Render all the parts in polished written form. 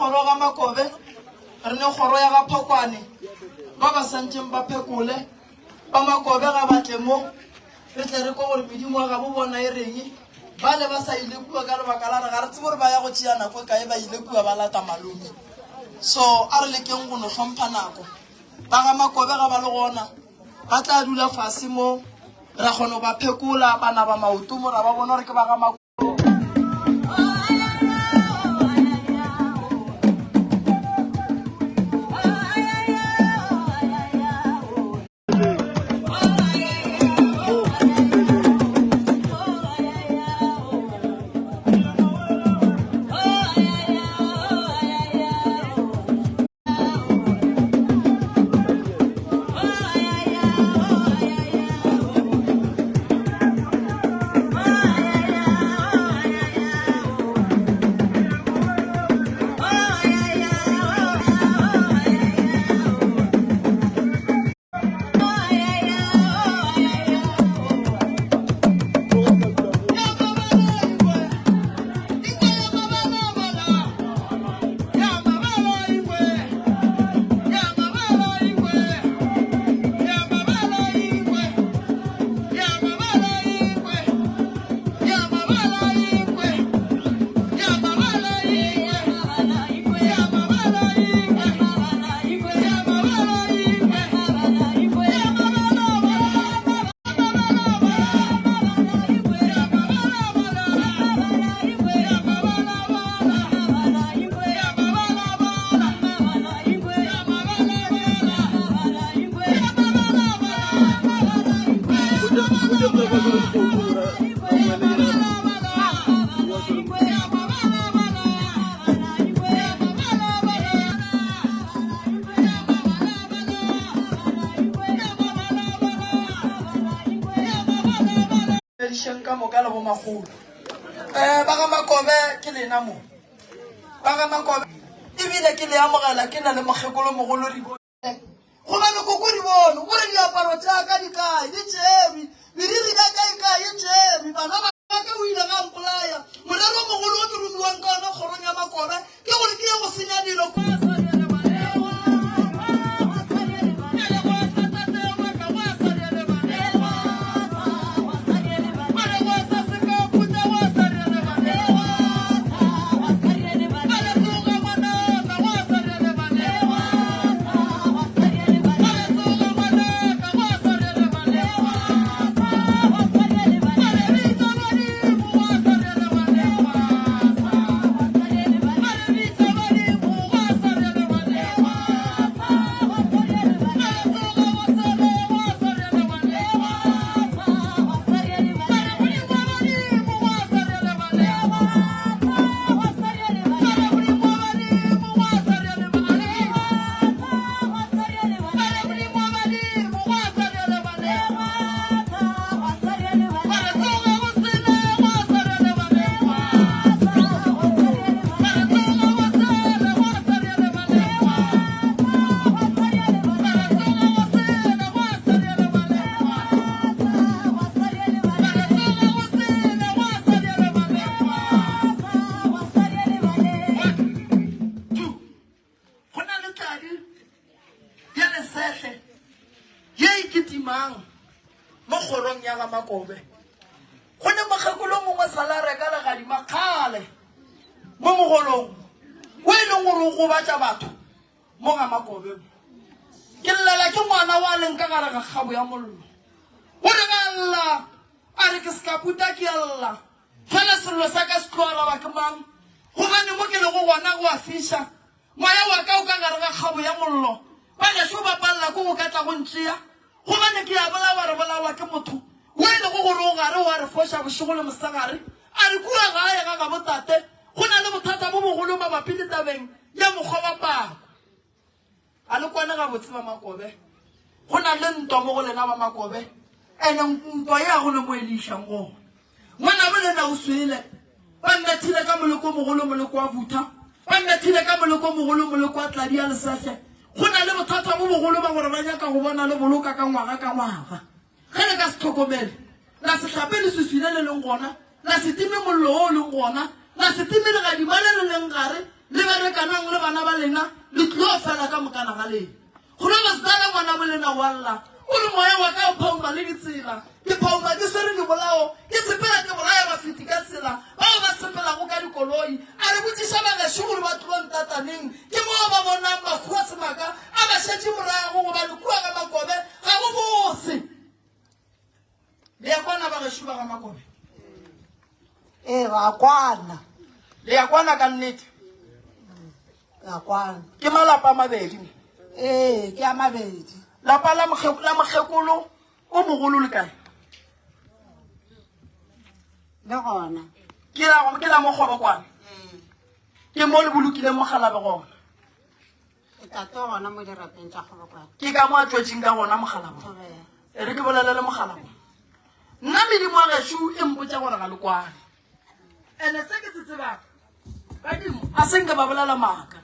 kgoro ga Makobe, re ne kgoro ya ga Phokwane, ba ba santšeng ba phekole, ba Makobe ga ba tle mo, re tle re kwe gore medimo ya gabo bona e reng. Bale ba sa ile kua ka lebaka la re ga re tsebe gore ba ya go tšea nako e kae ba ile kua ba lata malome. So a re lekeng go no hlompha nako. Ba ga Makobe ga ba le gona ba tla dula fase mo ra kgona go ba phekola ba naba maoto mo ra ba bona gore ke ba ga Makobe. Dumedišeng ka moka le bomakgolo. Um ba ga Makobe ke lena mo. Ba ga Makobe ebile ke le amogela ke na le mokgekolo mogolo Ribone. Gobane koko Ribone o re diaparo tša ka di kae di tšerwe, meriri ya ka e kae e tšerwe, bana ba ka o ile ga mpolaya. Morero o mogolo o ke romiwang ka ona kgorong ya Makobe ke gore ke ye go senya dilo. Go na le tladi ya lesehle ye e kitimang mo kgorong ya ga Makobe. Go ne mokgekolo mongwe sala reka legadima kgale mo mogolong o e leng gore o gobatša batho mo ga Makobe mo. Ke llela ke ngwana wa leng ka gare ga kgabo ya mollo. O re ga lla a re ke sekaputa ke a lla. Fela sello sa ka se tlo araba ke mang? Gobane mo ke lego gona go a fiša. Moya wa ka o ka gare ga kgabo ya mollo. Ba gešo ba palela ke go ka tla go ntšea. Gobane ke a bolawa, re bolawa ke motho wo e lego gore o gare o a re foša bošego le mosegare. A re kua gae ga gabo tate go na le bothata bo bogolo mabapi le tabeng ya mokgwa wa pako. A le kwane gabotse ba Makobe? Go na le ntwa mo go lena ba Makobe, ene ntwa ye ga go ne mo e le išang gona. Ngwanabo lena o swele, ba mmethile ka moleko o mogolo, moleko wa Vutha, ba mmethile ka moleko o mogolo, moleko wa Tladi ya Lesehle. Go na le bothata bo bogolo ba gore ba nyaka go bona le boloka ka ngwaga ka ngwaga. Ge le ka se hlokomele, la se hlape leswiswi le le leng gona, la se time mollo wo o leng gona, la se time legadima le le leng gare. Le berekanang le bana ba lena, le tlo fela ka mokana ga lena. Go no ba setala ngwana bo lena wa lla, o re moya wa ka o phauma le ditsela. Ke phauma ke swere dibolao, ke sepela ke bolaya bafeti ka tsela, bao ba sepelago ka dikoloi. A re botšiša bagešo gore ba tlo ntata neng, ke moo ba bonang makgowa semaka a ba šetše morago gobane kua ga Makobe ga go bose. Le ya kwana bagešo ba ga Makobe? Ee, ra kwana. Le ya kwana ka nnete? Ra kwana. Ke malapa a mabedi. Ee, ke a mabedi. Lapa la mokgekolo o mogolo le kae? Le gona. Ke la ke la mokgobokwane. Ke mo le bolokileng mogalabe gona. Tate gona mo dirapeng tša kgobokwane. Ke ka mo a tšwetšeng ka gona mogalabo. E re ke bolele le mogalabo. Nna medimo wa gešo e mpotša gore ga le kwane. Ene se ke se tsebang, badimo a se nke ba bolela maaka.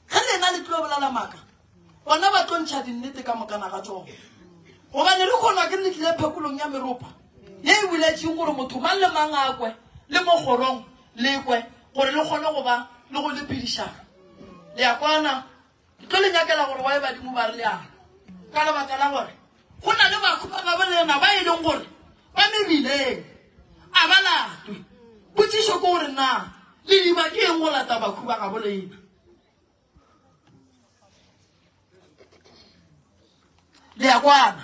Ge lena le tlo bolela maaka, bona ba tlo ntšha dinnete ka mokana ga tšona. Gobane le kgona ke le tlile phekolong ya meropa ye e boletšeng gore motho mang le mang a kwe le mo kgorong le kwe gore le kgone go ba le go le phedišana. Le a kwana? Ke tlo le nyakela gore wae badimo ba re leano ka lebaka la gore go na le batho ba gabo lena ba e leng gore ba mebileng a ba latwe. Potšišo ke gore na lediba ke eng go lata bakhu ba gabo lena? Le a kwana?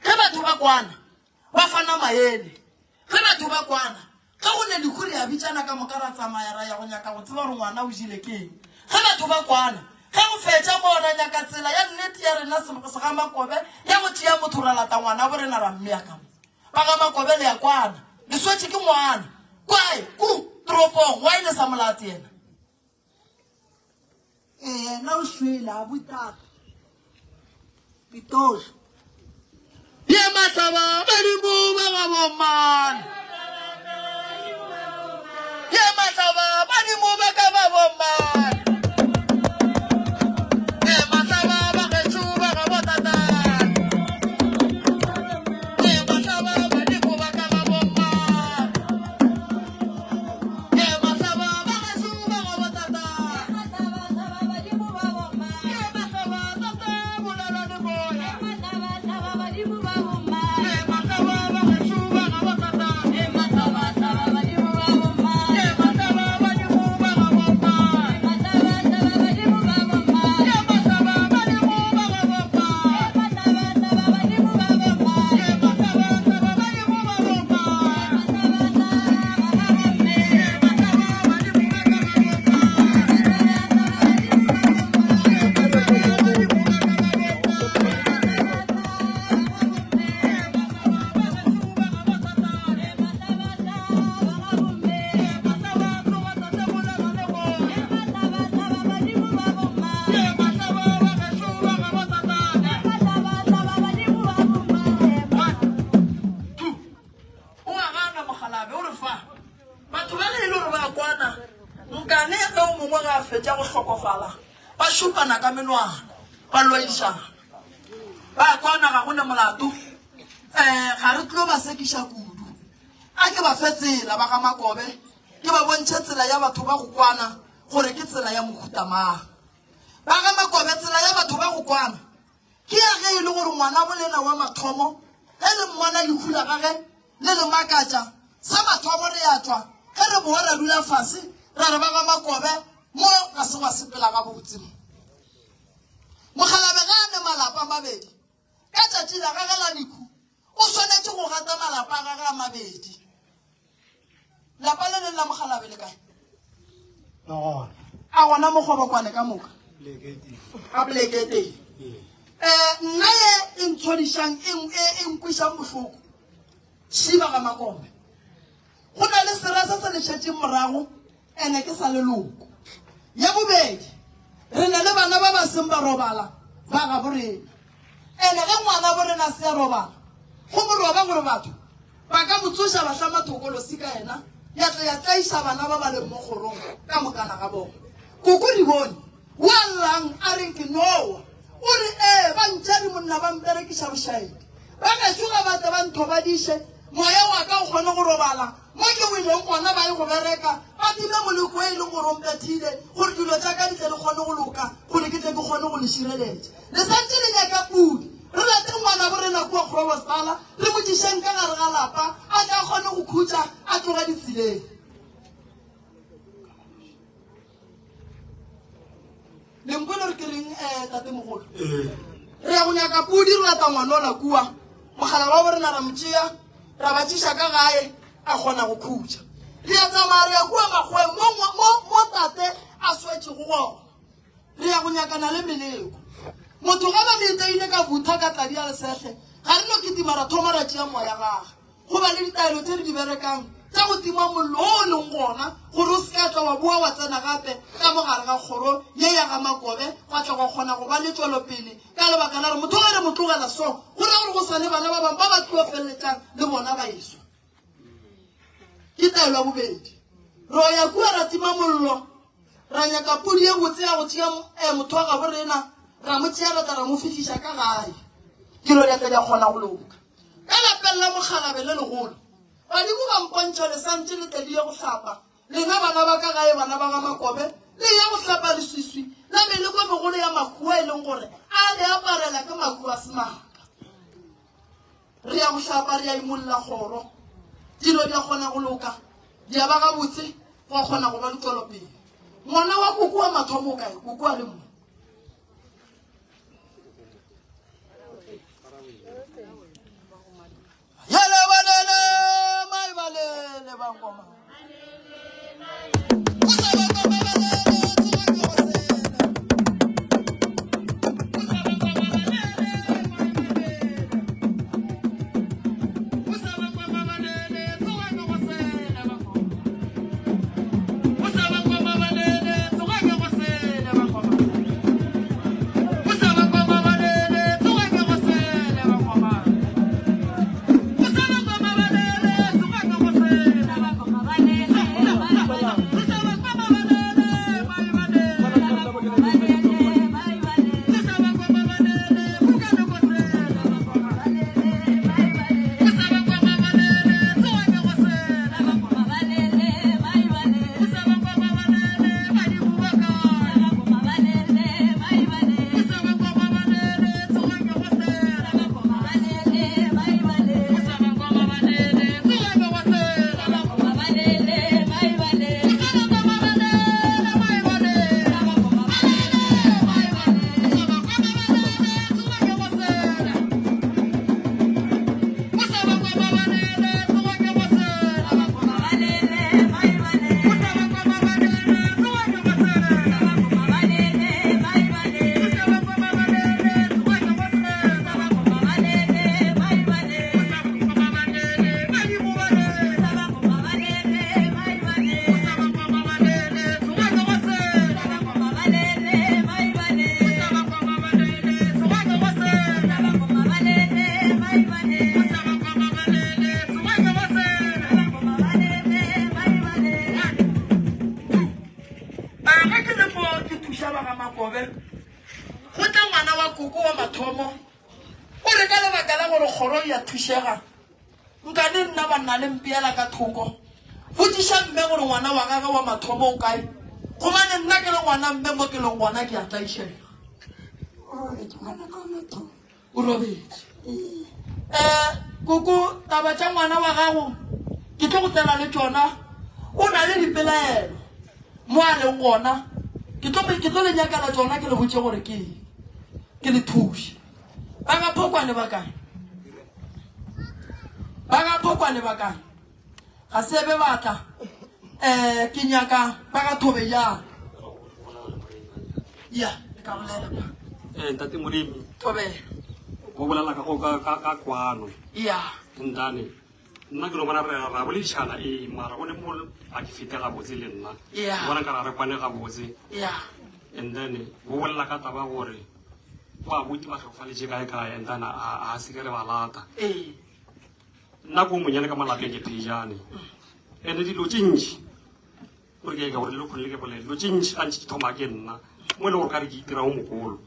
Ge batho ba kwana ba fana maele. Ge batho ba kwana, ge go ne lehu re a bitšana ka moka ra tsamaya ra ya go nyaka go tseba gore ngwana o jele ke eng. Ge batho ba kwana, ge go fetša moo ra nyaka tsela ya nnete ya rena Segamakobe ya go tšea motho ra lata ngwana bo rena ra mmea ka mo. Ba ga Makobe le a kwana, le swetše ke ngwana. Kwae, ku, toropong, why le sa mo late yena? Yena o swele a butata Pitori. Ye mahlaba badimo ba ga bomane. Ye mahlaba badimo ba ka ba bomane. Ye mahlaba ba gešo ba ga botatane. Ye mahlaba badimo ba ka ba bomane. O a gana mokgalabje, o re fa batho ba ge e le gore ba kwana, nkane ge o mongwe ge a fetša go hlokofala ba šupana ka menwana ba lwaišana. Ba kwana ga go ne molato, um ga re tlo ba sekiša kudu. A ke ba fe tsela ba ga Makobe, ke ba bontšhe tsela ya batho ba go kwana gore ke tsela ya mohuta mang. Ba ga Makobe tsela ya batho ba go kwana Ke ya ge e le gore ngwanabo lena wa mathomo ge le mmona lehu la gage le le makatša. Sa mathomo re a tšwa, ge re boa ra dula fase ra re ba ga Makobe mo ga se gwa sepela gabotse mo. Mokgalabje ge a ne malapa a mabedi, ka tšatši la gage la lehu o swanetše go gata malapa a gage a mabedi. Lapa le leng la mokgalabje le kae? Le gona. A gona mokgobokwane ka moka? Ka poleke e tee. Um nna ye e ntshwarišang e, e, e nkwišang bohloko šiba ga Makobe. Go na le sera se se le šetšeng morago ene ke sa leloko. Ya bobedi, re na le bana ba ba seng ba robala ba gabo rena. Ene ge ngwana bo rena se a robala, go mo roba gore batho ba ka mo tsoša ba hlama thokolosi ka yena, ya tla ya tlaiša bana ba ba leng mo kgorong ka mokana ga bona. Koko Ribone o a llang a reng ke Noa, o re, Ee, ba ntšere monna ba mperekiša bošaedi. Ba gešo ga ba tle ba nthobadiše. Moya wa ka o kgone go robala mo ke weleng gona, ba ye go bereka, ba time moleko e leng gore o mpethile, gore dilo tša ka di tle di kgone go loka, gore ke tle ke kgone go le šireletša. Le santše le nyaka pudi. Re late ngwanabo rena kua Groblersdal, re mo tlišeng ka gare ga lapa, a tle a kgone go khutša, a tloge ditseleng. Le nkwele gore ke reng, um tatemogolo? Re ya go nyaka pudi, re lata ngwanola kua. Mogala wa bo rena ra mo tšea, ra ba tšiša ka gae, a kgona go khutša. Re ya tsamaya re ya kua makgoweng mo, mo, mo tate a swetšego gona. Re ya go nyakana le meleko. Motho ge ba mo iteile ka butha ka tladi ya lesehle, ga re no kitima ra thoma ra tšea moya gage. Go ba le ditaelo tše re di berekang tša go tima mollo wo o leng gona gore o se ka tla wa boa wa tsena gape ka mo gare ga kgoro ye ya ga Makobe gwa tla gwa kgona go ba le tšwelopele ka lebaka la gore motho ge re mo tlogela so go ra gore go sa le bana ba bangwe ba ba tlo feleletšang le bona ba eswa. Ke taelo ya bobedi. Ro ya kua ra tima mollo ra nyaka pudi ye botse ya go tšea eh, motho wa gabo rena ra mo tšea ra tla ra mo fihliša ka gae. Dilo di tla di a kgona go loka. Ka lapeng la mokgalabe le legolo, badimo ba mpontšha le santše le tle le ye go hlapa. Lena bana ba ka gae, bana ba ga Makobe, le ya go hlapa leswiswi la meleko e megolo ya makhuwa e leng gore a le aparela ke makhuwa a semaka. Re ya go hlapa, re ya imolla kgoro. Dilo di a kgona go loka, di a ba gabotse, gwa kgona go ba le tšwelopele. Ngwana wa koko wa mathomo o kae? Koko a le mo. Yele balele, mai balele bangoma. Ge ke le mo ke thuša ba ga Makobe, go tla ngwana wa koko wa mathomo o re ka lebaka la gore kgoro e a thušega nkane nna banna le mpeela ka thoko. Botšiša mme gore ngwana wa gage wa mathomo o kae, gobane nna ke le ngwana mme mo ke leng gona ke a tlaišega. O robetše. Um koko, taba tša ngwana wa gago ke tlo go tlela le tšona. O na le dipelaelo mo a leng gona. Ke tlo ke tlo le nyakela tšona ke le botše gore ke eng. Ke le thuše. Ba ga Phokwane ba kae? Ba ga Phokwane ba kae? Ga se be ba tla. Um ke nyaka ba ga Thobejane. Ya, le ka bolela pa. Eh, ntate Molemi. Thobela. Go bolela ka go ka ka ka kwano. Ya. Ntane. Nna ke no bona re ra boledišana ee mara go ne mo ga ke fete gabotse le nna. Ya. Ke bona nkare ga re kwane gabotse. Ya. And then go bolela ka taba gore bo abuti ba hlokofalitše kae kae and then a a se ke re ba lata. Ee. Nna ko monyane ka mo lapeng ke phejane. And dilo tše ntši gore ke gore le kgone le ke bolele dilo tše ntši gantši di thoma ke nna mo e le gore ka re ke itira o mogolo.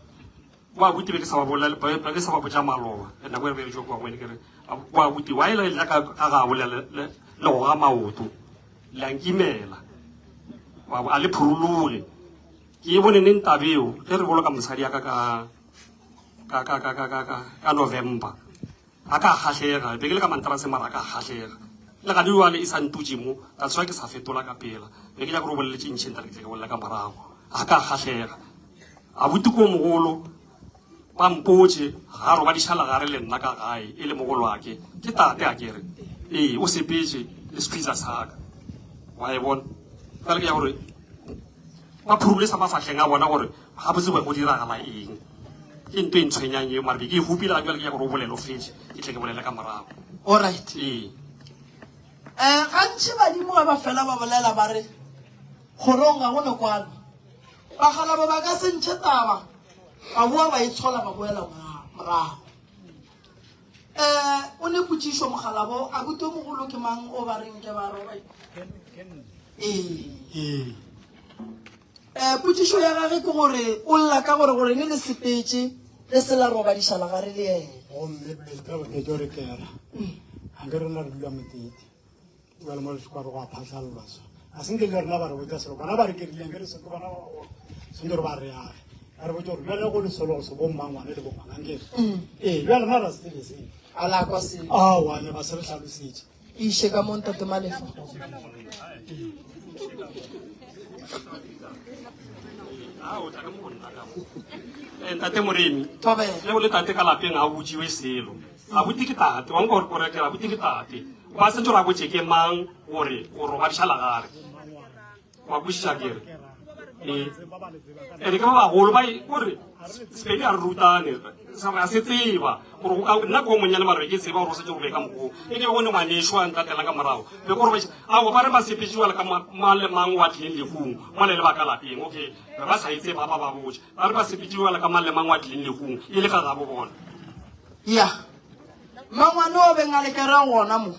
Bo abuti be ke sa ba bolela, be ke sa ba botša maloba, nako e re be re tšwa kua go ene ke re, bo abuti, wa e le tla ka ka ga bolela le le goga maoto, le a nkimela, wa bo, a le phurologe. Ke e bone neng taba eo, ge re boloka mosadi ya ka ka ka ka ka ka ka ka ka November. A ka kgahlega, be ke le ka mantarase mara a ka kgahlega. Le gane jwale e sa ntutše mo, that's why ke sa fetola ka pela. Be ke nyaka gore o bolele tše ntši nta ke tle ke bolela ka morago. A ka kgahlega. Abuti ko mogolo ba mpotše ga robadiša legare le nna ka gae e le mogolwake. Ke tate a kere. Ee, o sepetše le squeezer sa ka. Wa e bona? Jwale ke ya gore ba phurule sa mafahleng a bona gore gabotse go diragala eng. Ke nto e ntshwenyang eo mara be ke e hupile ga jwale ke ya gore o bolele o fetše ke tle ke bolele ka morago. Alright. Ee. Eh, gantši badimo ga ba fela ba bolela ba re kgorong ga go ne kwano. Bakgalabo ba ka se ntšhe taba, ba boa ba itshola ba boela morago. Um o ne potšišo mokgalabo, abuti o mogolo ke mang o ba reng ke ba roba? Ee. Um potšišo ya gage ke gore o lla ka gore goreng le sepetše le se la robadiša legare le yena. Gomme pele ke re kera. Ga ke rena re dula motete. Jale mo kwa re go a phatlhalelwa so a se nke le rena ba re botsa selo bona ba re kerileng ke re se ke bona sentse re ba re age ba re botsa gore bjale go le solo go se bo mmangwane le bongwana nkere mm. ee bjale rena ra se tsebe seo a la kwa selo aowa ne ba se re tlhalosetše iše ka mo ntate malefa eh, ntate moremi le o le tate ka lapeng ga o botsiwe selo Abuti ke tate, wa nkwa gore o rekela abuti ke tate. Ba sentse gore a botse ke mang gore o robadiša lagare. Wa kwešiša ke re. Ee. Ene ke ba bagolo ba gore Sepedi a re rutane a se tseba gore nna ko monyane mara ke tseba gore o setse o be ka mokgoo e ke bone ngwanešo a ntatelang ka morago be gore ao ba re ba sepetse jale ka mang le mang wa tlileng lehung mola le ba ka lapeng okay re ba sa itse ba ba ba botša ba re ba sepetse jale ka mang le mang wa tlileng lehung e le ga gabo bona Ya. Mangwane o beng a le kera gona mo.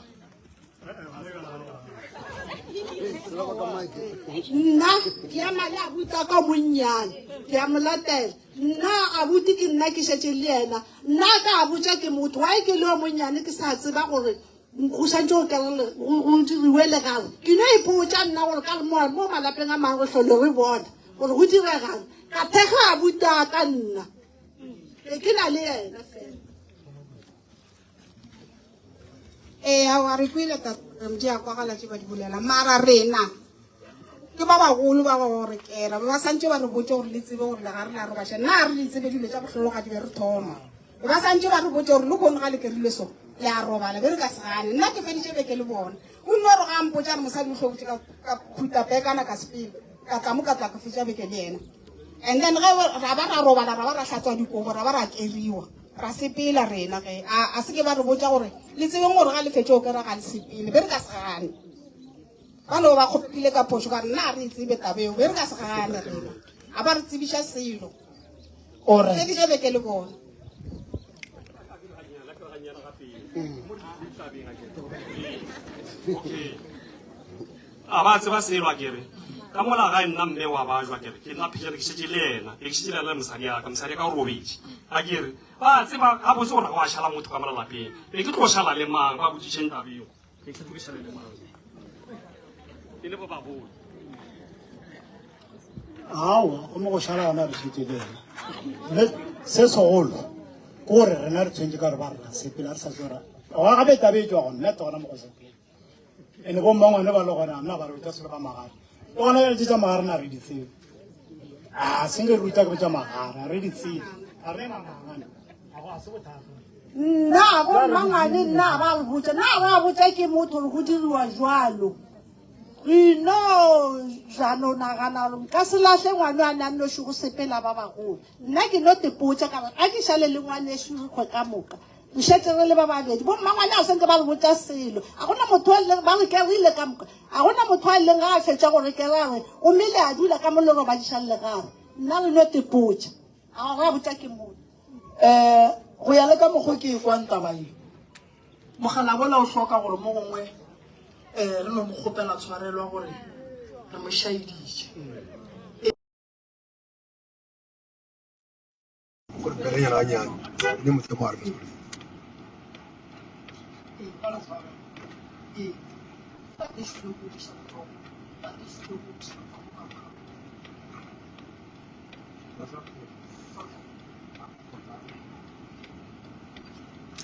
Nna ke ema le abuti a ka monnyane ke a mo latela nna abuti ke nna ke šetše le yena nna ka a botša ke motho wa ke le yo monnyane ke sa tseba gore go santse go go diriwe legare ke no ipotša nna gore ka mo mo malapeng a mangwe re hlole re bona gore go diregang ka thekga abuti a ka nna Be ke na le yena fela. Ee, aowa re kwele tata di a kwagala tše ba di bolela mara rena ke ba bagolo ba go re kera ba santse ba re botse gore le tsebe gore legare la robaša nna a re di tsebe dilo tša bohlologadi be re thoma ba santse ba re botse gore le kgono ga le kerile so le a robala be re ka se gane nna ke feditše beke le bona o nno re ga mpotsa re mosadi o hlobotse ka phuta pekana ka sepele ka tla mo ka tla ka fetša beke le yena And then ge ra ba ra robala ra ba ra hlatswa dikobo ra ba ra keriwa ra sepela rena ge a a se ke ba re botša gore le tsebeng gore ga le fetše o kera ga le sepele be re ka se gane ba no ba kgopile ka phošo ka re nna a re e tsebe taba eo be re ka se gane rena a ba re tsebiša selo Alright. fediše beke le bona Okay. A ba tseba selo a kere ka mola gae nna mme wa ba jwa kere ke nna phejane ke šetše le yena be ke šetše le yena le mosadi ya ka mosadi ya ka o robetše a kere ba tseba gabotse gore ga wa šala motho ka mola lapeng be ke tlo šala le mang ba botšišeng taba eo ke tlo ke šale le mang e le ba bagolo Aowa, gomme go šala gona re šetše le yena. Mme se segolo ke gore rena re tshwentše ka gore ba rena sepela re sa tsora. Gona gape taba e tšwa go nna gona mo go sepela. Ene bo mmangwane ba le gona nna ba re botša selo ka magare. Le gona jale tše tša magare na re di tsebe. A se nke re ruta ke tša magare, a re di tsebe. A re na magane. A go a se bothata. Nna bo mmangwane nna ba re botša nna ba botša ke motho gore go diriwa jwalo. Re no ra no nagana gore nka se lahle ngwana a ne a nnoši go sepela ba bagolo. Nna ke no tepotša ka gore a ke šale le ngwanešu re kgwe ka moka. Re šetše re le ba babedi. Bo mmangwane ga senke ba re botša selo. A gona motho a leng ba re kerile ka moka. A gona motho a leng ga a fetša go re kera re gomme le a dula ka mo le robadišang legare. Nna re no tepotša. A ra botša ke motho. Um go ya le ka mokgo ke e kwang taba ye mogalabola o hloka gore mo gongwe um re no mo kgopela tshwarelwa gore re mo šaeditše. Mperenyana ganyane ne motse mo gare mo sekolong.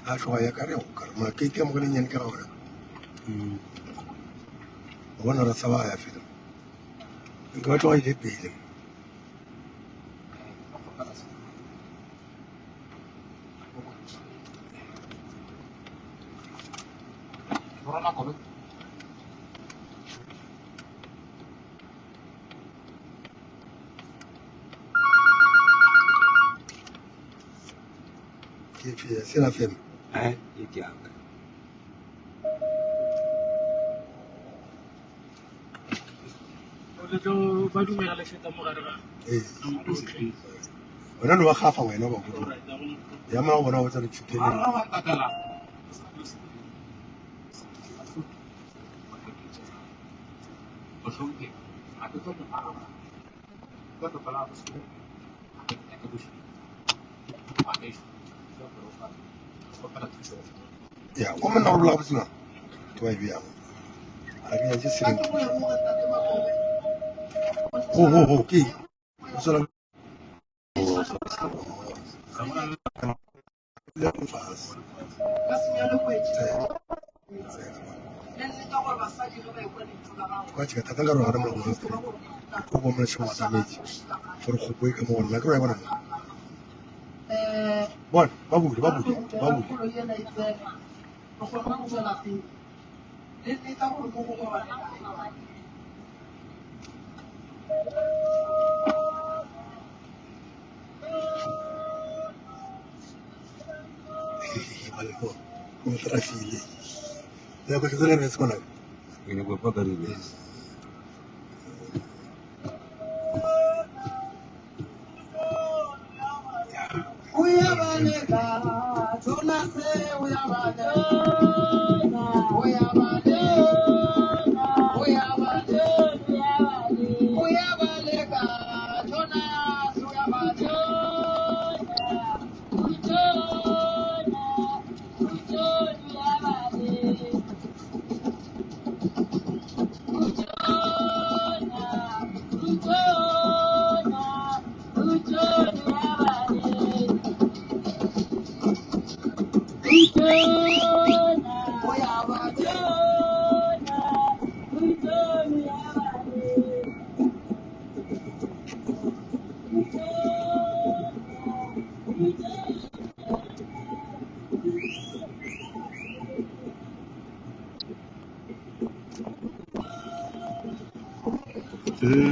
A tloga ya ka re go kare mara keiti ya mogele nyane ka gona. O bona re tshaba ya fela. Nka ba tloga ile pele. Ke fe sela fela. Eh, e ke yaka. Le tlo ba dumela le feta mo gare ga. Ee. Wena no ba gafa wena ba go. Ya mara bona go tsa le tshutele. Ya, o monna go bula go tsena. Ke ba e bjang. A ke nyake selo. Go go go ke. O tswela le go fase. Kwa tšhika thata ka re gona mo go go go mo šoma sa metsi. Gore kgopo e ka mo gona ke re bona. Bona ba bule ba bule ba bule. O trafile. Ya go tsena re se bona. Ke nyako paka dibese. Uyabaleka, Jonase, uyabaleka, uyabaleka, uyabaleka, uyabaleka, Jonase, uyabaleka. Thank you.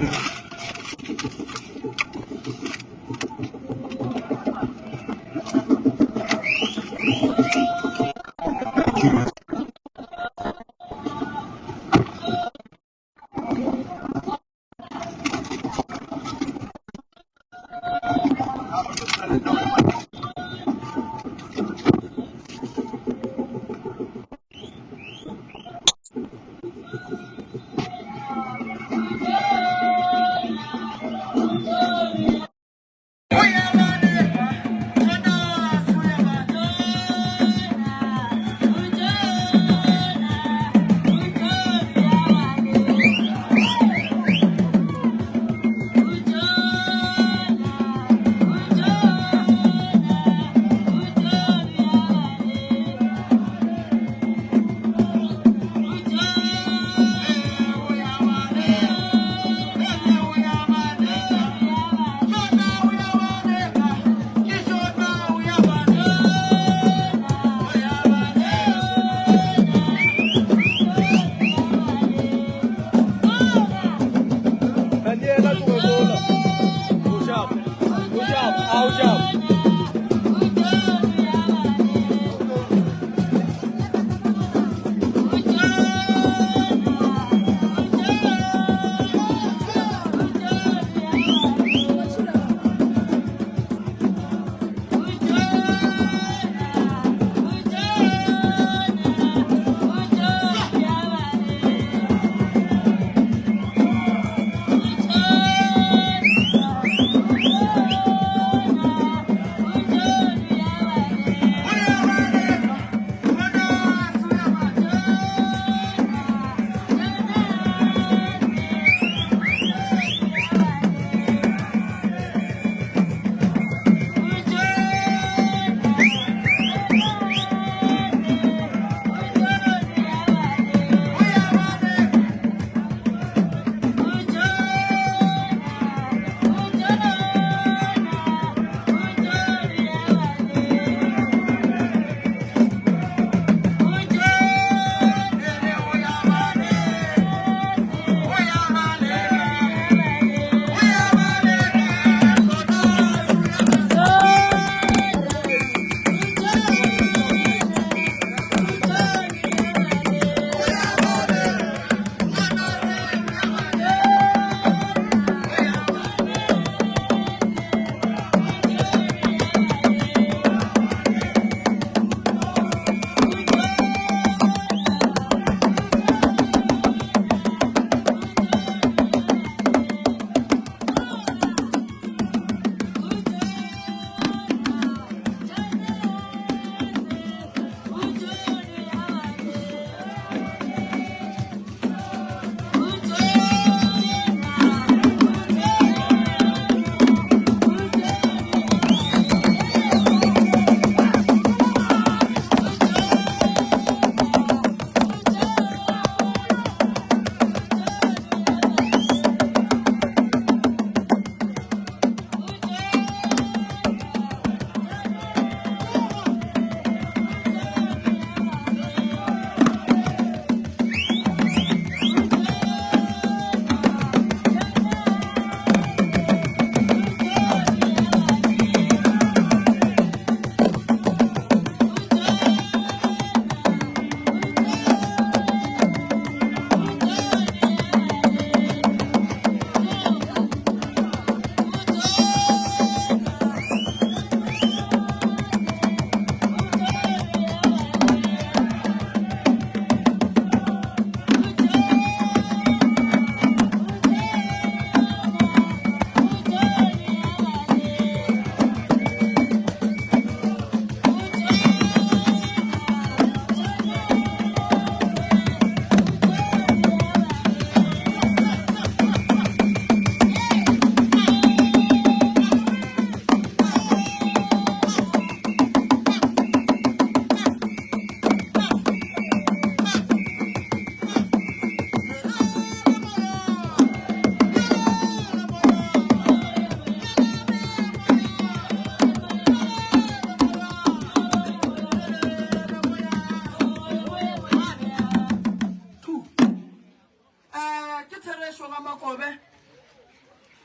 Makobe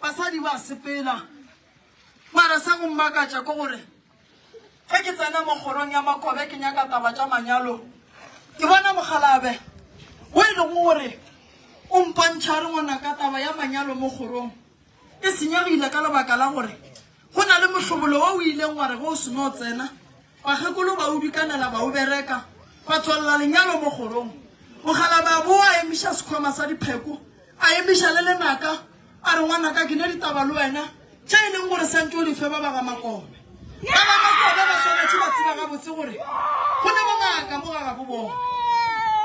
basadi ba sepela mara sa go mmakatša ke gore ge ke tsena mo kgorong ya Makobe ke nyaka taba tša manyalo ke bona mogalabe o e lego gore o mpontšha re ngwanaka taba ya manyalo mo kgorong e senyegile ka lebaka la gore go na le mohlobolo wo o ileng wa re ge o seno tsena bakgekolo ba o dukanela ba o bereka ba tswalela lenyalo mo kgorong. Mogalabe a boa a emiša sekhwama sa dipheko a emiša le lenaka a re ngwanaka ke ne ditaba le wena tše e leng gore santše o di fe ba ba ga Makobe. Ba ga Makobe ba swanetše ba tseba gabotse gore go ne bongaka mo ga gabo bona.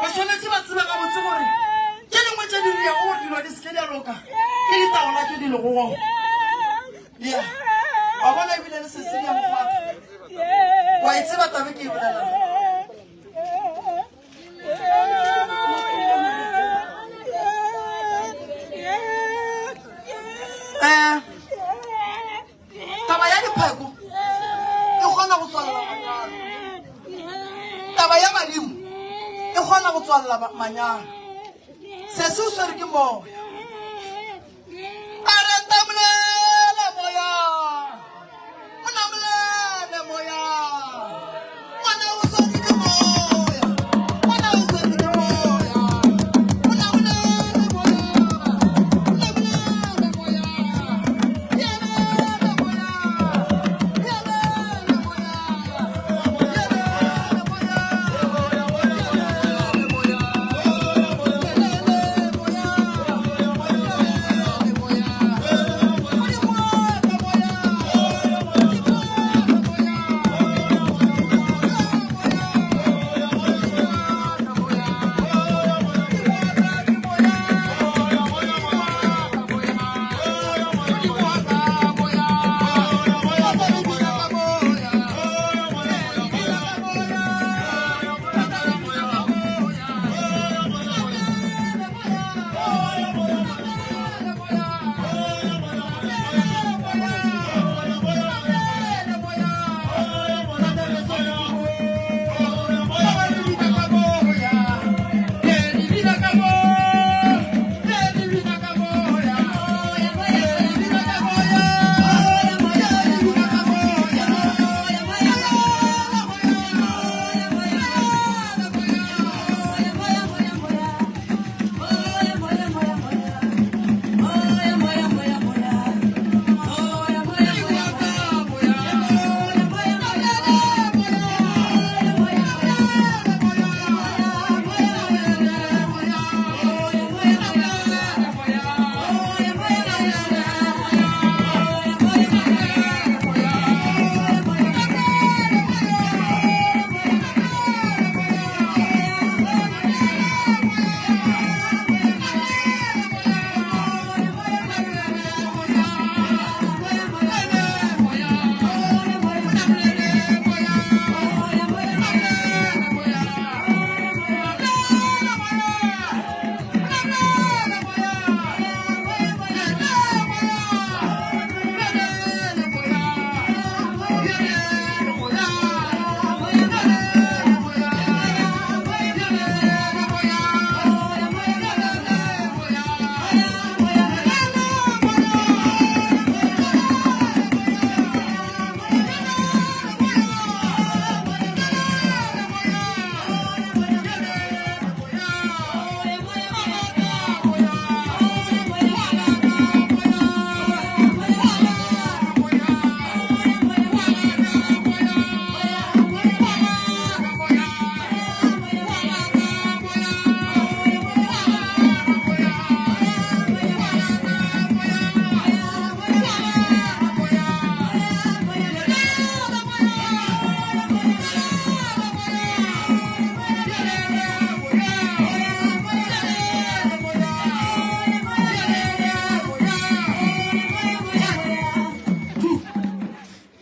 Ba swanetše ba tseba gabotse gore tše dingwe tše di dirago gore dilo di se ke di a loka ke ditaola tše di lego gona. Ya, wa bona ebile le sese di a mokgwatha. Wa e tseba tabe ke e bolelang. Um taba ya dipheko e kgona go tswalela manyalo. Taba ya badimo e kgona go tswalela manyalo. Sese o swere ke moya. A re ntamolele moya, o namolele moya. Ngwana o swere ke moya, ngwana o swere ke moya. O namolele moya, o namolele moya. Yelele moya, yelele moya. Yelele moya, yelele moya. Yelele moya.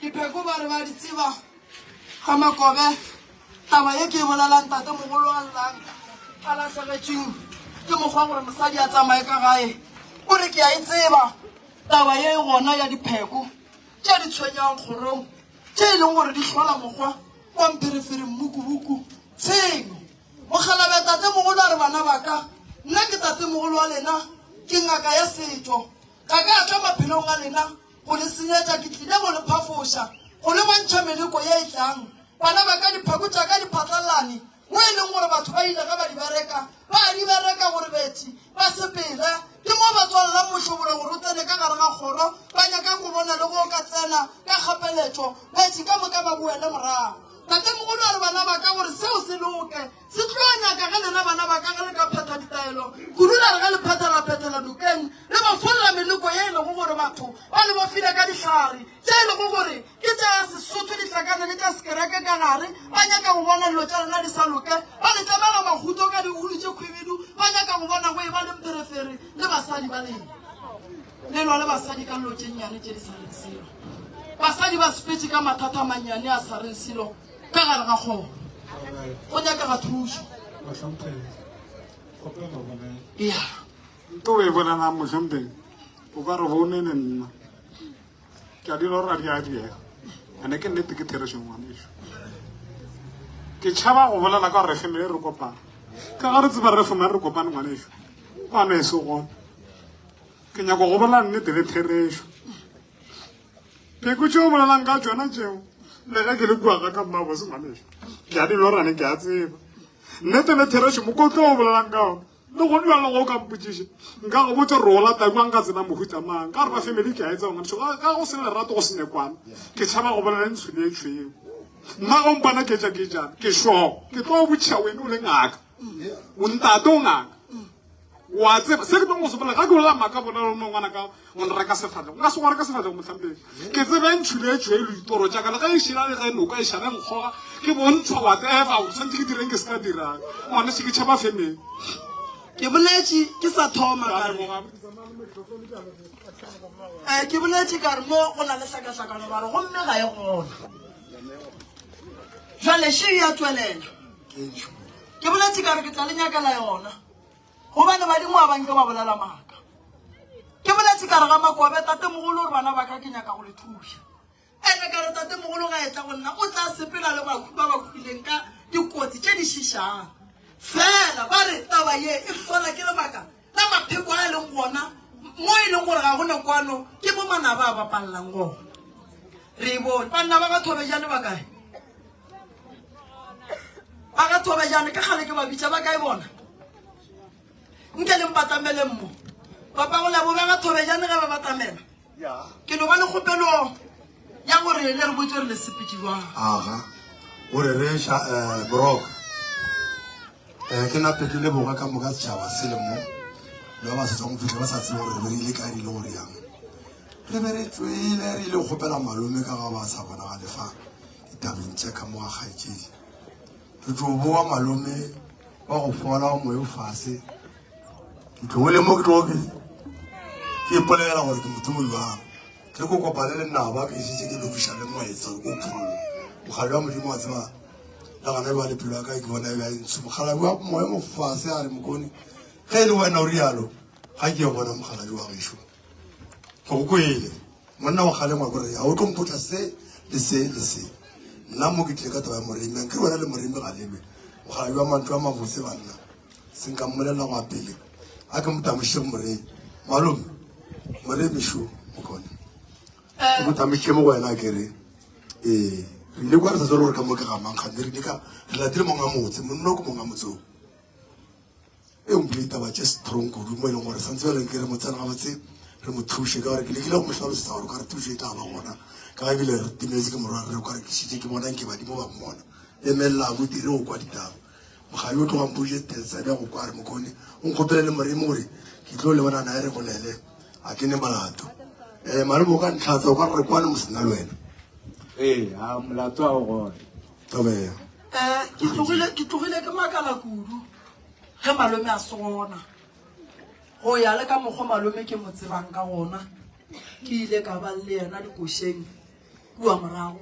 Dipheko ba re ba di tseba ga Makobe. Taba ye ke e bolelang tate mogolo a llang a lahlegetšweng ke mokgwa gore mosadi a tsamaye ka gae o re ke a e tseba taba ye e gona ya dipheko tše di tshwenyang kgorong tše e leng gore di hlola mokgwa wa mpherefere mmukubuku tshenyo. Mokgalabje tatemogolo a re bana ba ka nna ke tatemogolo wa lena. Ke ngaka ya setšo. Ga ka tla maphelong a lena go le senyetša, ke tlile go le phafoša, go le bontšha meleko ye e tlang. Bana ba ka, diphako tša ka di phatlalane mo e leng gore batho ba ile ge ba di bereka, ba a di bereka gore betši ba sepele. Ke mo ba tswalelang mošobolo gore o tsene ka gare ga kgoro, ba nyakang go bona le go o ka tsena ka kgapeletšo, betši ka moka ba boele morago. Tatemogolo a re, Bana ba ka, gore seo se loke, Se tlo nyaka ge lena bana ba ka ge le ka phetha ditaelo kudu, la re ge le phetha la phethela nokeng, le bofolla meleko ye e lego gore batho ba le bofile ka dihlare tše e lego gore ke tša Sesotho di hlakane le tša Sekereke ka gare. Ba nyaka go bona dilo tša lena di sa loke, ba le tlemela mahuto ka diulu tše khwibidu, ba nyaka go bona go eba le mpherefere le basadi ba lena. Le lwa le basadi ka dilo tše nnyane tše di sa reng selo. Basadi ba sepetše ka mathata a mannyane a sa reng selo. Ka gare ga kgoro go nyakega thušo. Mohlomphegi, kgopela go bolela. Ya. Nto o e bolelang mohlomphegi, o ka re go nene nna. Ke a di lora di a diega. Ene ke nnete ke therešo ngwanešu. Ke tšhaba go bolela ka gore family re kopane. Ka ga re tseba re family re kopane ngwanešu. Kwano e se gona. Ke nyaka go bolela nnete le therešo. Pheko tšeo o bolelang ka tšona tšeo, le ge ke le kua ga ka mmabose ngwaneso, ke a di lorane ke a tseba. Nnete le therešo mokotlo o bolelang ka ona, le go dula le go ka mpotšiše, nka go botša gore o lata jwang ka tsela mohuta mang. Ka gore ba family ke a e tseba ngwaneso, ga go se lerato go se nekwana, ke tšhaba go bolela ntsho le e tšhweu. Nna go mpona ke tša ke jana, ke sure, ke tlo botšiša wena o le ngaka, o ntate o ngaka. Wa tseba se ke tlo go se bolela, ga ke bolela maaka bona le ngwana ka o nreka sefahlego, nka se go reka sefahlego mohlampeng. Ke tsebe ntšhule e tšhweu ditoro tša ka, le ge e šila le ge noka e šala e nkgoga, ke bontšhwa whatever, o tshwanetse ke direng ke se ka dirang. Ngwaneso ke tšhaba family. Ke boletše ke sa thoma ka re, eh, ke boletše ka re mo go na le hlakahlakano ba re gomme ga e gona. Jwale še ya tšwelela. Ke boletše ka re ke tla le nyakela yona. Gobane badimo ga ba nke ba bolela maaka. Ke boletše ka re ga Makobe, tatemogolo o re bana ba ka ke nyaka go le thuša. Ene ka re tatemogolo ga etla go nna o tla sepela le bakhu ba ba hwileng ka dikotsi tše di šišang. Fela ba re taba ye e hlola ke lebaka la mapheko a e leng gona mo e leng gore ga go ne kwano ke mo manaba a bapalelang gona. Re e bone. Banna ba ga Thobejane ba kae? Ba ga Thobejane ke kgale ke ba bitša ba kae bona? Nke le mpatameleng mo. Papa go lebo ba ga Thobejane ge ba batamela. Ke no ba le kgopelo ya gore le re botse gore le sepetše jwang. Aga, o re reša um Brock. Um ke nape ke leboga ka moka setšhaba se le mo le ba ba sa tswang go fitlha ba sa tsebe gore re be re ile kae re ile gore yang. Re be re tswele re ile go kgopela malome ka ga ba sa bonagale fa ditabeng tša ka mo ga kgaetšedi. Re tlo boa malome wa go fola wa moyo fase. Ke tlo le mo ke tlo ke ke ipolela gore ke motho mo jwang. Ke re ko kopane le naba ke šetše ke lokiša le moetsa ko pholo. Mogale wa Modimo wa tseba le gona bjale pelo ya ka ke bona e be ntsho. Mogalabi wa moya mo fase a re mokone ge e le wena o rialo ga ke yo bona mogalabi wa gešo. Ke go kwele monna wa kgale ngwa kore ga o tlo mpotsa se le se le se. Nna mo ke tlile ka taba ya moremi ke wena le moremi ga lelwe. Mogalabi wa mantšu a mabotse banna se nka mmolelela go ya pele a ke mo tamoše go moremi. Malome moremi šo mokone ke mo tamoše mo go wena ke re ee re ile kwa re sa tswele gore ka mo ke ga mang kgante re ile ka re latile monga motse monna ke monga motse o. E mphile ditaba tše strong kudu mo e leng gore santse bjale ke re mo tsena gabotse re mo thuše ka gore ke lekile go mo hlalosetsa gore ka re thušo e tla ba gona ka ge ebile re timetse ke morwa re o ka re ke šitše ke bona nke badimo ba mmona emelela abuti re go kwa ditaba mogabi o tloga mpotše tesa bja go kwa re mokone o nkgopele le moremi gore ke tlo lebana naye re bolele a ke ne molato um malome o ka ntlhatsa o ka re kwane mosena le wena ee a molato a o gona tobea um ke tlogile ke tlogile ke makala kudu ge malome a se gona go ya le ka mokgwa malome ke mo tsebang ka gona ke ile ka ba le yena dikošeng kua morago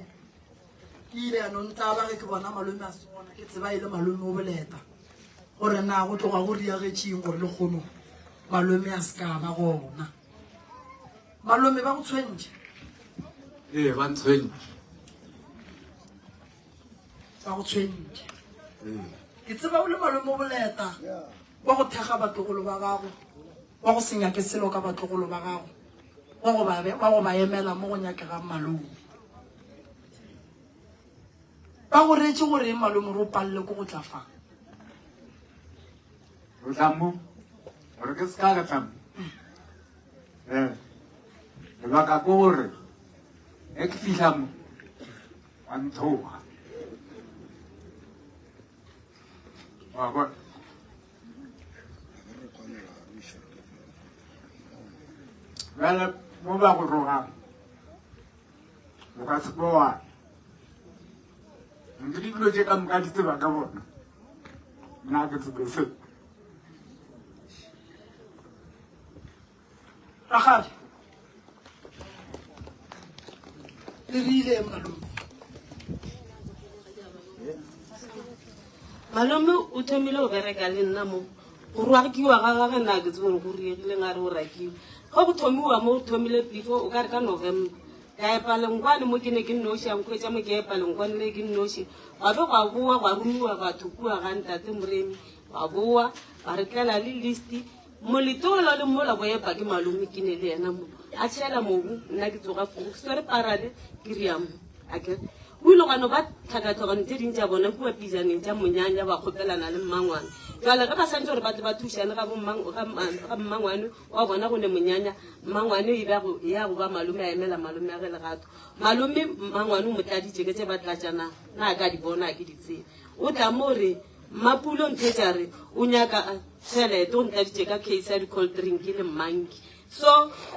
ke ile ya no ntlaba ge ke bona malome a se gona ke tseba e le malome o boleta gore na go tloga go riagetšeng gore le kgono malome a se ka ba gona malome ba go tshwentše ee ba ntshwentše ba go tshwentše ke tseba o le malome o boleta wa go thekga batlogolo ba gago. wa go se nyake selo ka batlogolo ba gago, wa go ba, wa go ba emela mo go nyakegang malome. Ba go reetše gore eng malome gore o palele ko go tla fa? Go tla mo, gore ke se ka ka tla mo. Eh, lebaka ke gore ge ke fihla mo, wa nthoga. Wa bona? Bjale mo ba go rogang, o ka se boa. Nke dilo tše ka moka di tseba ka bona. Nna ke tsebe se. Rakgadi, le rile eng malome? Malome o thomile go bereka le nna mo go roakiwa ga gage nna ke tsebe gore go riegile nga re o rakiwe ge go thomiwa mo go thomile before o ka re ka november ka epa lengwane mo ke ne ke nnoši a nkhwetša mo ke epa lengwane le ke nnoši gwa be gwa boa gwa romiwa batho kua ga ntate moremi ba boa ba re tlela le list Moletola le mola go epa ke malome ke ne le yena mo a tšhela mobu nna ke tsoga foo ke swere parale ke ria mo akere go ile gwa no ba tlhakatlhakano tše ding tša bona kua pijaneng tša monyanya ba kgopelana le mmangwane jale ge ba santse gore ba tle ba thušane ga ga mmangwane wa bona go ne monyanya mmangwane e ya go ba malome a emela malome a ge legato malome mmangwane o mo tladitše ke tše ba tlatšana na a ka di bona a ke di tsebe o tla mo re Mmapulo Mphetše a re o nyaka tšhelete, o ntladitše ka case ya di-cold drink le mmanki. So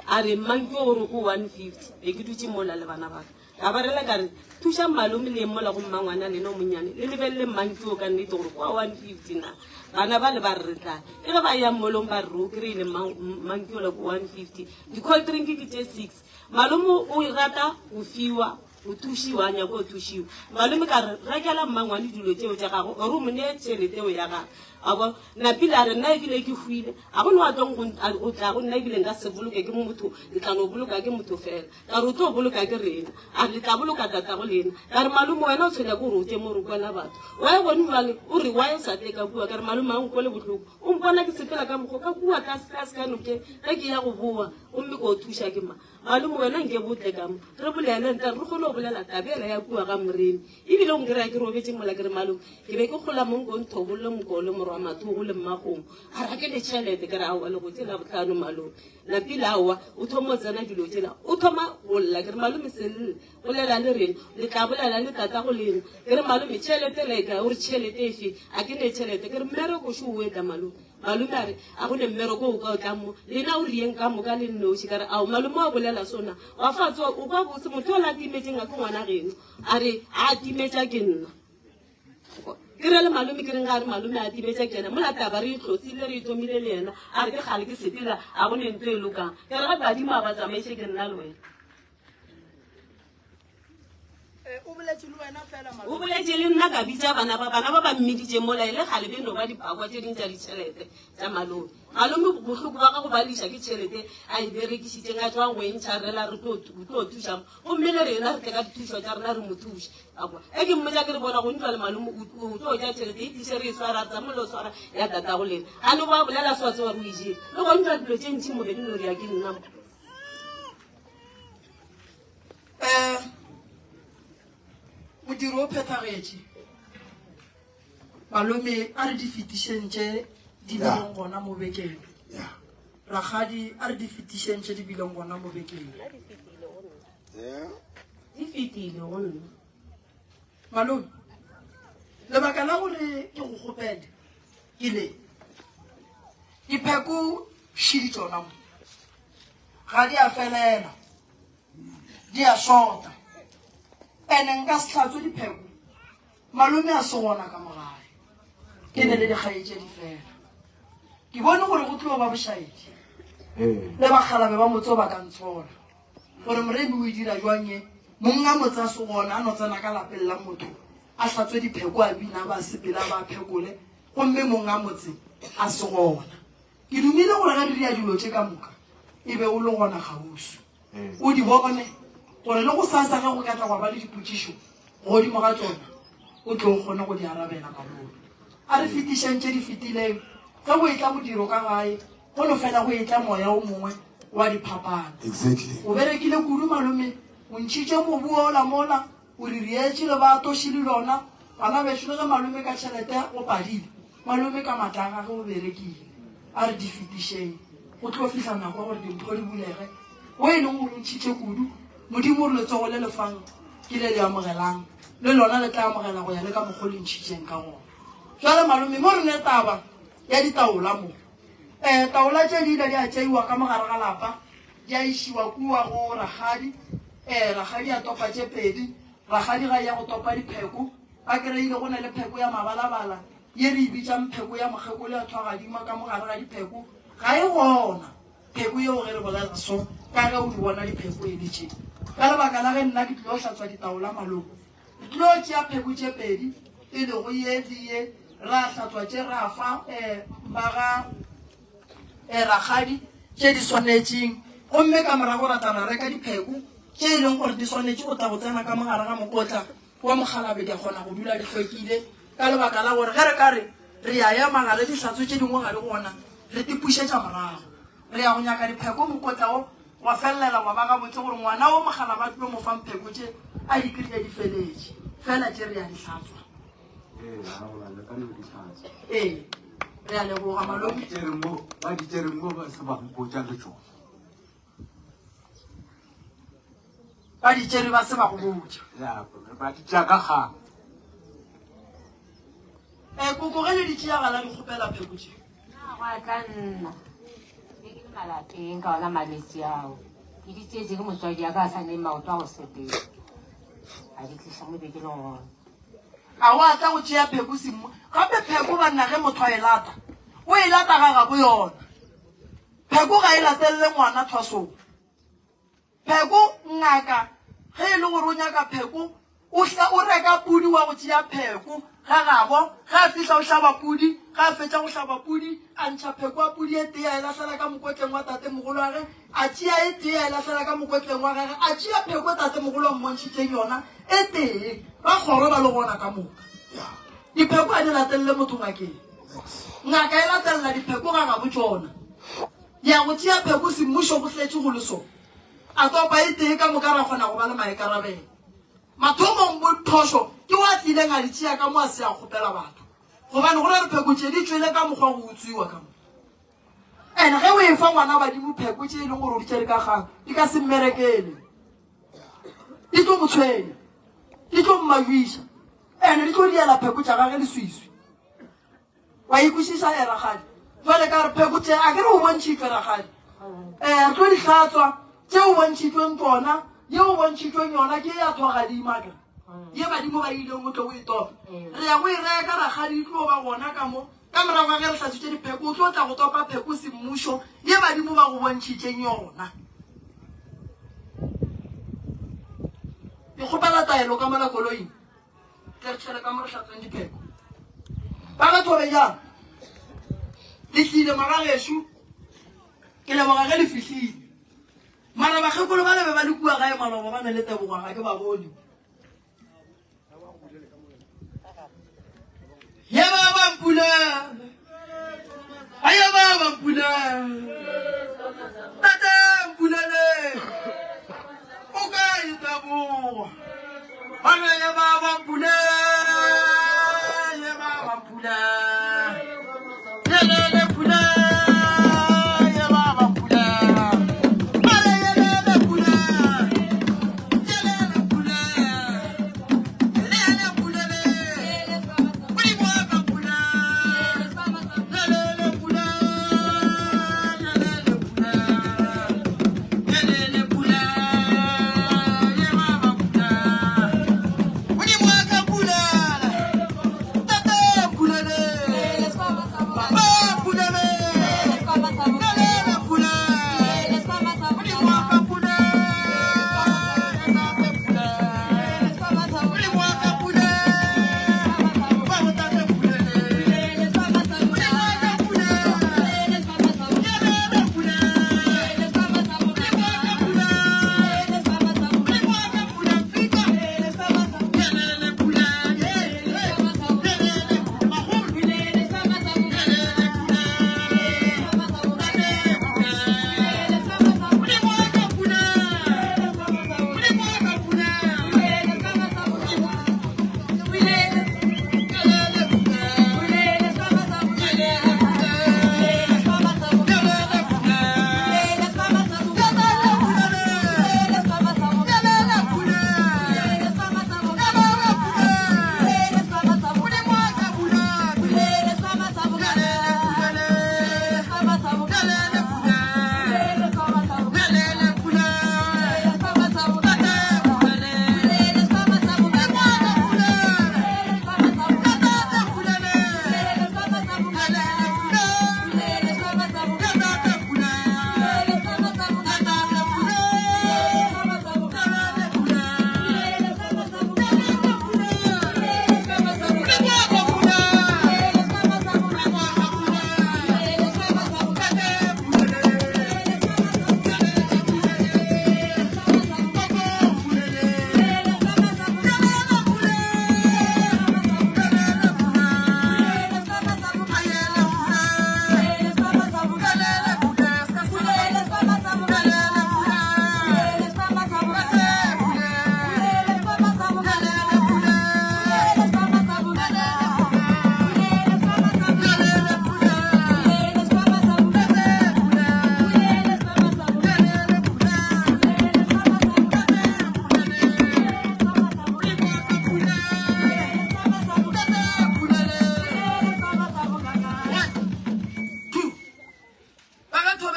a re mmanki o gore o 150, be ke dutše mola le bana baka. Ka ba rela ka re, thušang malome le yeng mola go mmangwana lena o monnyane, le lebelele mmanki o ka nnete gore kwa 150 na. Bana ba le ba re re tla. E ge ba ya molong ba re re o kry-ile mmanki ola ko 150. Di-cold drink ke tše six. Malome o rata go fiwa O thušiwa, a nyaka go thušiwa. Malome ka re, rekela mmangwane dilo tšeo tša gago, or o mo nee tšhelete eo ya gagwe. A bo, Napile a re, nna ebile ke hwile, a go ne wa tlong go tla go nna ebile nka se boloke ke motho, ke tla no boloka ke motho fela. Ka re, o tlo boloka ke rena. A re, le tla boloka tatago lena. Ka re, malome wena o tshwenya ke gore o tle mo re kwela batho. Why gone jwale o re why o sa tle ka kua? Ka re, malome a nkwele bohloko. O mpona ke sepela ka mokgo ka kua tlase tlase ka nokeng ge ke ya go boa gomme ko thuša ke mang? Malome, wena nke bo tle ka mo, re bolele ntle, re kgone go bolela taba yela ya kua ga Moremi. Ebile o nkry-a ke robetše mola ke re, Malome, ke be ke gola mo nko nthobolle mokole morwa Mathogo le Mmakgomo. A re, Ga ke ne tšhelete. Ke re, Aowa, le go tšela bohlano, malome. Napile, Aowa, o thoma o tsena dilo tšela. O thoma go lla. Ke re, Malome, se lle. Bolela le rena. Le tla bolela le tatago lena. Ke re, Malome, tšhelete le e kae? O re, Tšhelete efe? A ke ne tšhelete. Ke re, Mmereko šo o etla, malome. Malome a re, A go ne mmereko o ka o tlang mo, lena o riyeng ka moka le nnoši. Ka re, Ao, malome wa bolela sona. Wa fa tsoa, o kwa bose, motho yola a timetšeng a ke ngwana geno. A re, A timetša ke nna. Ke re le malome ke reng ga a re malome a timetša ke yena. Mola taba re e hlosile, re e thomile le yena. A re ke kgale ke sepela, a go ne nto e lokang. Ke re ga badimo a ba tsamaiše ke nna le wena. Eh, o boletše le wena fela malome. O boletše le nna ka bitša bana ba bana ba ba mmiditše mola e le kgale be no ba dipakwa tše ding tša ditšhelete tša malome. Malome bohloko ba gago ba liša ke tšhelete a e berekišitšeng a tšwang go e ntšha rela re tlo tlo thuša gomme le rena re tle ka dithušo tša rena re mo thuše. A kwa e ke mmotša ke re bona go ntšwa le malome o o tlo ja tšhelete e tliše re e swara re tsamole o swara ya tatago lena. A no ba bolela so a tseba re o e jele. Le go ntšwa dilo tše ntši mo be ke no re ya ke nna mo. Um modiro o phethagetše malome a re di fetišeng tše di bileng gona mo bekeng rakgadi a re di fetišeng tše di bileng gona mo bekeng di fetile go nna malome lebaka la gore ke go kgopele ke le dipheko šidi tšona mo ga di a felela di a shota ene nka se hlatswe dipheko malome a se gona ka mogae ke ne le dikgaetšedi fela ke bone gore go tlo ba bošaedi le bakgalabe ba motse ba ka ntshola gore moremi o e dira jwang e monga motse a se gona a no tsena ka lapeng la motho a hlatswe dipheko a bina ba sepela ba phekole gomme monga motse a se gona Ke dumile gore ge re dira dilo tše ka moka, e be o le gona kgauswi. O di bone, gore le gosasa ge go ka tla gwa ba le dipotšišo godimo ga tšona, o tle o kgone go di arabela. Malome, a re fetišeng tše di fetileng. Ge go etla modiro ka gae, Go no fela go etla moya o mongwe wa diphapano. Exactly. O berekile kudu malome, o ntšhitše mobu ola mola, o re rietše lebato šele lona. Bana bešo le ge malome ka tšhelete go padile, malome ka matla a gage o berekile. A re di fetišeng, go tlo fihla nako ya gore dimpho di bulege. Wo e leng gore o ntšhitše kudu, Modimo o re letsogo le le fang ke le le amogelang, le lona le tla amogela go ya le ka mokgo le ntšhitšeng ka gona. Jwale malome, mo re ne taba ya ditaola mo. Um taola tše di ile di a tšeiwa ka mogare ga lapa, di a išiwa kua go rakgadi. Um rakgadi a topa tše pedi, rakgadi ga ya go topa dipheko, ba kry-ile go na le pheko ya mabalabala ye re e bitšang pheko ya mokgekolo ya thwagadima ka mogare ga dipheko, ga e gona pheko yeo ge re bolela so, ka ge o di bona dipheko e le tše. Ka lebaka la ge nna ke tlilo hlatswa ditaola malome, Re tlilo tšea pheko tše pedi, e lego ye le ye, ra hlatswa tše ra fa um ba ga um rakgadi tše di swanetšeng, gomme ka morago ra tla ra reka dipheko tše e leng gore di swanetše go tla go tsena ka mogare ga mokotla wa mokgalabe, di a kgona go dula di hlwekile, ka lebaka la gore ge re ka re re ya ema gare dihlatswe tše dingwe ga di gona, re di pušetša morago. Re ya go nyaka dipheko mokotla wo wa felelela wa ba gabotse gore ngwana wo mogala ba tlo mo fang pheko tše a di kry-ile di feletše fela tše re ya di hlatswa. Ee, re a leboga malome. Ba di tšere mo ba se ba mpotša le tšona. Ba di tšere ba se ba go botša. Ya, ba di tšea ka kgang. E, koko ge le di tšea ga la di kgopela pheko tše. Gwa tla nna be ke le malapeng ka ona malwetši ao ke di tšeetše ke motswadi ya ka a sa neng maoto a go sepela a di tliša mo be ke le gona. A wa tla go tšea pheko semmu gape pheko banna ge motho a e lata o e lata ga gabo yona pheko ga e latelele ngwana thwasong. Pheko, ngaka, ge e le gore o nyaka pheko, o hla o reka pudi wa go tšea pheko ga gabo. Ge a fihla o hlaba pudi, ge a fetša go hlaba pudi, a ntšha pheko ya pudi e tee a e lahlela ka mokotleng wa tatemogolo wa ge, a tšea e tee a e lahlela ka mokotleng wa gage, a tšea pheko e tatemogolo a mmontšhitšeng yona e tee. Ba kgoro ba le gona ka moka. Dipheko a di latelele motho ngakeng. Ngaka e latelela dipheko ga gabo tšona. Ya go tšea pheko semmušo go tletše go le so. A topa e tee ka moka ra kgona go ba le maikarabelo. Mathomong bophošo ke wa tlileng a di tšea ka mo a se a kgopela batho. Gobane go ra re pheko tše di tšwele ka mokgwa go utswiwa ka mo. Ene ge o e fa ngwana badimo pheko tše e leng gore o di tšere ka kgang di ka se mmerekele. Di tlo mo tshwenya. Di tlo mmajuiša. Ene di tlo diela pheko tša gage leswiswi. Wa ikwešiša e rakgadi? Jwale ka re pheko tše a ke re o bontšhitšwe rakgadi. Eh, re tlo di hlatswa tše o bontšhitšweng tsona, ye o bontšhitšweng yona ke ya thogadima ke. Ye badimo ba ileng o tlo o e topa. Re ya go e reka rakgadi e tlo ba gona ka mo. Ka morago ga ge re hlatswitše dipheko o tlo tla go topa pheko semmušo ye badimo ba go bontšhitšeng yona. Ke kgopela taelo ka mola koloing. Tle re tšhele ka mo re hlatsweng dipheko. Ba ga Thobejane, le tlile magagešo, ke leboga ge le fihlile. Mara bakgekolo ba le be ba le kua gae maloba ba ne le tebogo ga ke ba bone. Ye ba ba mpulele. Aye ba ba mpulele. Tate mpulele. O kae tebogo? Bana ye ba ba mpulele. Ye ba ba mpulele. Yelele pule. Ye ba ba mpulele. Bale yelele pule. Yelele pule. Yelele pulele. Modimo wa ka pula. Yelele pula. Yelele pula. Yelele pula. Ye ba ba pula. Modimo wa ka pula.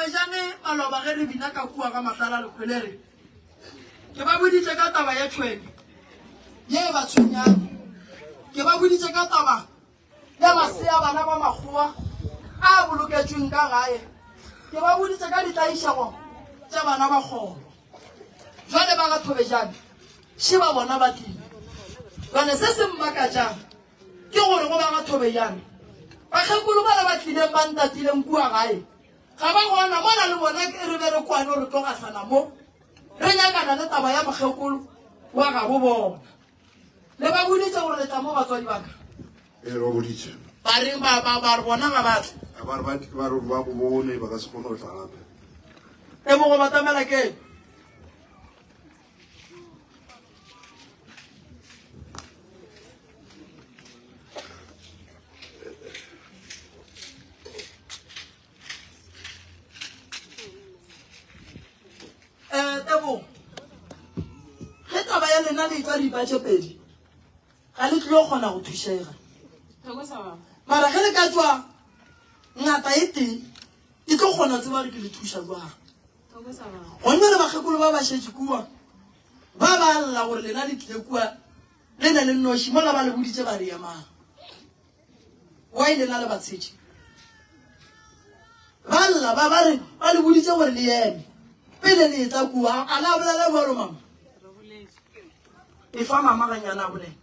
Thobejane maloba ge re bina ka kua ga Matlala Lekgwelere, ke ba boditše ka taba ya tšhwene ye e ba tshwenyang. Ke ba boditše ka taba ya masea bana ba makgowa a boloketšweng ka gae. Ke ba boditše ka ditlaišego tša bana ba kgoro. Jwale ba ga Thobejane še ba bona ba tlile. Jwale se se mmakatšang ke gore go ba ga Thobejane bakgekolo bala ba tlileng ba ntatileng kua gae ga ba gona mola le bona re be re kwane re tlo gahlana mo re nyakana le taba ya mokgekolo wa gabo bona. Le ba boditše gore le tla mo batswadi ba ka? Ee, re ba boditše. Ba reng ba ba ba re bona ga ba tle? Ba re ba re ba go bone ba ka se kgone go tla gape. Tebogo batamela ke um Tebogo, ge taba ya lena le etšwa ripa tše pedi ga le tlilo kgona go thušega. Mara ge le ka tšwa ngata e tee ke tlo kgona tseba gore ke le thuša jwang. Gonne le bakgekolo ba ba šetše kua ba ba lla gore lena le tlile kua le ne le nnoši mola ba le boditše ba re emang. Why lena le ba tshetše? Ba lla ba ba re ba le boditše gore le eme pele le etla kua. A la bolela bjalo mama? Efa mama ganyana a bolela.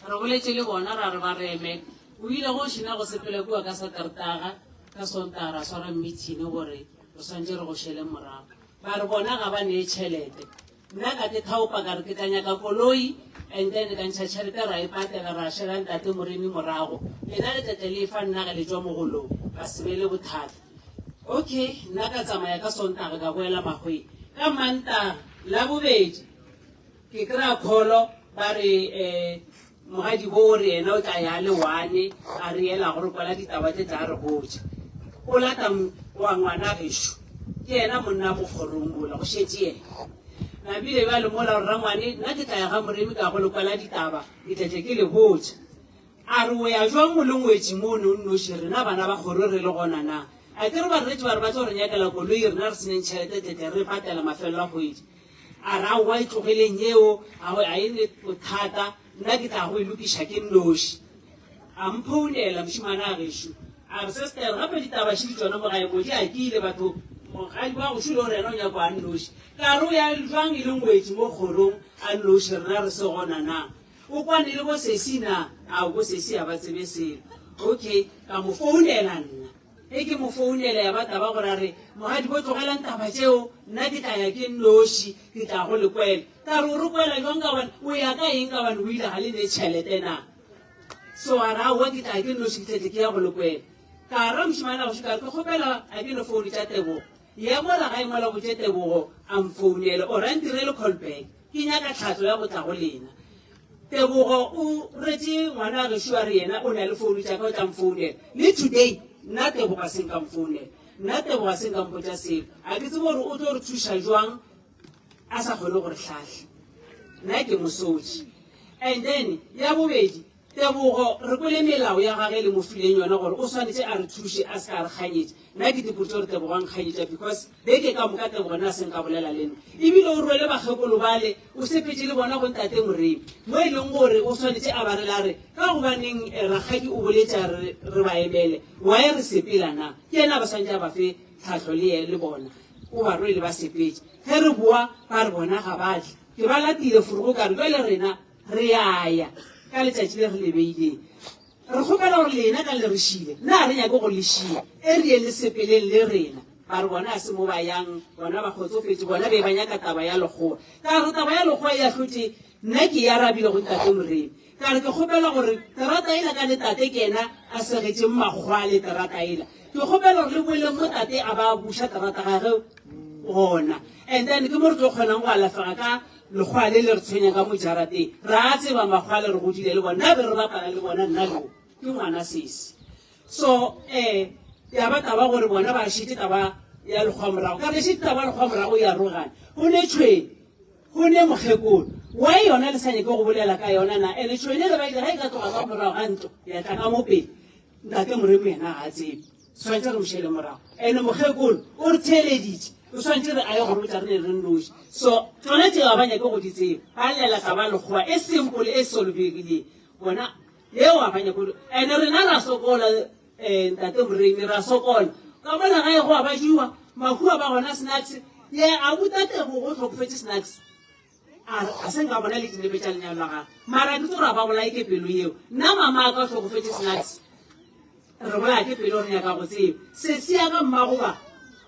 Re boletše le bona ra re ba re eme. O ile go šina go sepela kua ka Satertaga, ka Sontaga ra swara meeting gore re swantše re go šele morago. Ba re bona ga ba nee tšhelete. Nna ka te thaopa ka re ke tla nyaka koloi and then ka ntšha tšhelete ra e patela ra šela ntate Moremi morago. Lena le tletle le e fa nna ge le tšwa mogolong ba se be le bothata. Okay, nna ka tsamaya ka Sontaga ka boela Magweng. Ka Mantaga, Labobedi, ke kry-a call ba re um Mogadibo o re yena o tla ya le one a re yela go re kwela ditaba tše tla re botša. O lata wa ngwana gešo ke yena monna mo kgorong mola go šetše yena. Nabile bjale mola gore rangwane nna ke tla ya ga Moremi ka go le kwela ditaba ke tletle ke le botša. A re o ya jwang o le ngwetši mono o nnoši rena bana ba kgoro re le gona na? A ke re ba re ba re ba tlo re nyakela koloi rena re seneng tšhelete tletle re patela mafelelo a kgwedi. A re, Aowa, e tlogeleng yeo, a ga e ne bothata, nna ke tla go e lokiša ke nnoši. A mphounela mošemane a gešo, a re, Sestere, gape ditaba še di tšona mo gae mo, di akile, batho, mokgadi wa gešo le gore yena o nyakwa a nnoši. Ka re, O ya jwang e le ngwetši mo kgorong a nnoši, rena re se gona na? O kwane le bo sesi na? Ao, bo sesi ga ba tsebe selo. Okay, ka mo founela nna. Ge ke mo founela ya ba taba gore a re, Mogadibo tlogelang taba tšeo, nna ke tla ya ke nnoši, ke tla go le kwela. Ka re, O re kwela jwang ka gobane o ya ka eng ka gobane o ile ga le ne tšhelete na? So a re, Aowa ke tla ya ke nnoši ke tletle ke ya go le kwela. Ka ra mošemane a gešo ka re, Ke kgopela a ke no foune tša Tebogo. Ya mola gae mola botše Tebogo a mfounele or a ntirele call back. Ke nyaka tlhatso ya go tla go lena. Tebogo o retše ngwana gešo a re yena o na le founu tša ka o tla mfounela. Le today nna Tebogo a se nka mfounela. Nna Tebogo a se nka mpotša selo. A ke tsebe gore o tlo re thuša jwang a sa kgone go re hlahla. Nna ke mosotši. And then ya bobedi Tebogo, re kwele melao ya gage le mo fileng yona gore o swanetše a re thuše a se ka a re kganyetša. Nna ke tipotše gore Tebogo a nkganyetša because beke ka moka Tebogo nna a se nka bolela le nna. Ebile o rwele bakgekolo bale o sepetše le bona go ntate Moremi mo e leng gore o swanetše a ba rele a re ka gobaneng rakgadi o boletše a re re ba emele why re sepela na? Ke yena a ba swanetše a ba fe tlhahlo le le bona. O ba rwele ba sepetše. Ge re boa ba re bona ga ba tle. Ke ba latile forogo ka re jwale rena Re a ya ka letšatši le re le beileng. Re kgopela gore lena ka le re šile. Na re nyake go le šia. E re yeng le sepeleng le rena. Ba re bona a se mo ba yang, bona ba kgotsofetše, bona be ba nyaka taba ya lekgowa. Ka re taba ya lekgowa e ahlotše, nna ke e arabile go ntate Moremi. Ka re ke kgopela gore terata ela ka le tate ke yena a segetšeng makgowa le terata ela. Ke kgopela gore le boeleng mo tate a ba buša terata gage gona. And then ke mo re tlo kgonang go alafega ka Lekgowa le le re tshwenya ka mo jarateng. Re a tseba makgowa le re godile le bona. Nna be re bapala le bona nna leo ke ngwana sesi. So eh ya ba taba gore bona ba šetše taba ya lekgowa morago. Ka re šetše taba ya lekgowa morago ya rogana. Go ne tšhwene, go ne mokgekolo. Why yona le sa nyake go bolela ka yona na? Ene tšhwene le ba ile ga e ka tloga ka morago ga ntlo ya tla ka mo pele. Ntate Moremi yena ga a tsebe. Swantše re mošele morago. Ene mokgekolo o re theeleditše, o swantše re a ye go re botša re ne re nnoši. So tsona tšeo ga ba nyake go di tseba, ba llela taba ya lekgowa e simple e solvegileng. Bona yeo ga ba nyake go ene rena ra sokola um ntate Moremi ra sokola. Ka bona gae go a ba jewa, mahu a ba gona snacks. Ye a buta Tebogo o hlokofetše snacks. A re, Ga se nka bona le dinepe tša lenyalo la gagwe, mara ke tlo gore a ba bolaye ke pelo yeo. Nna mama a ka o hlokofetše snacks. Re bolaya ke pelo re nyaka go tseba. Sesi ya ka mmago ba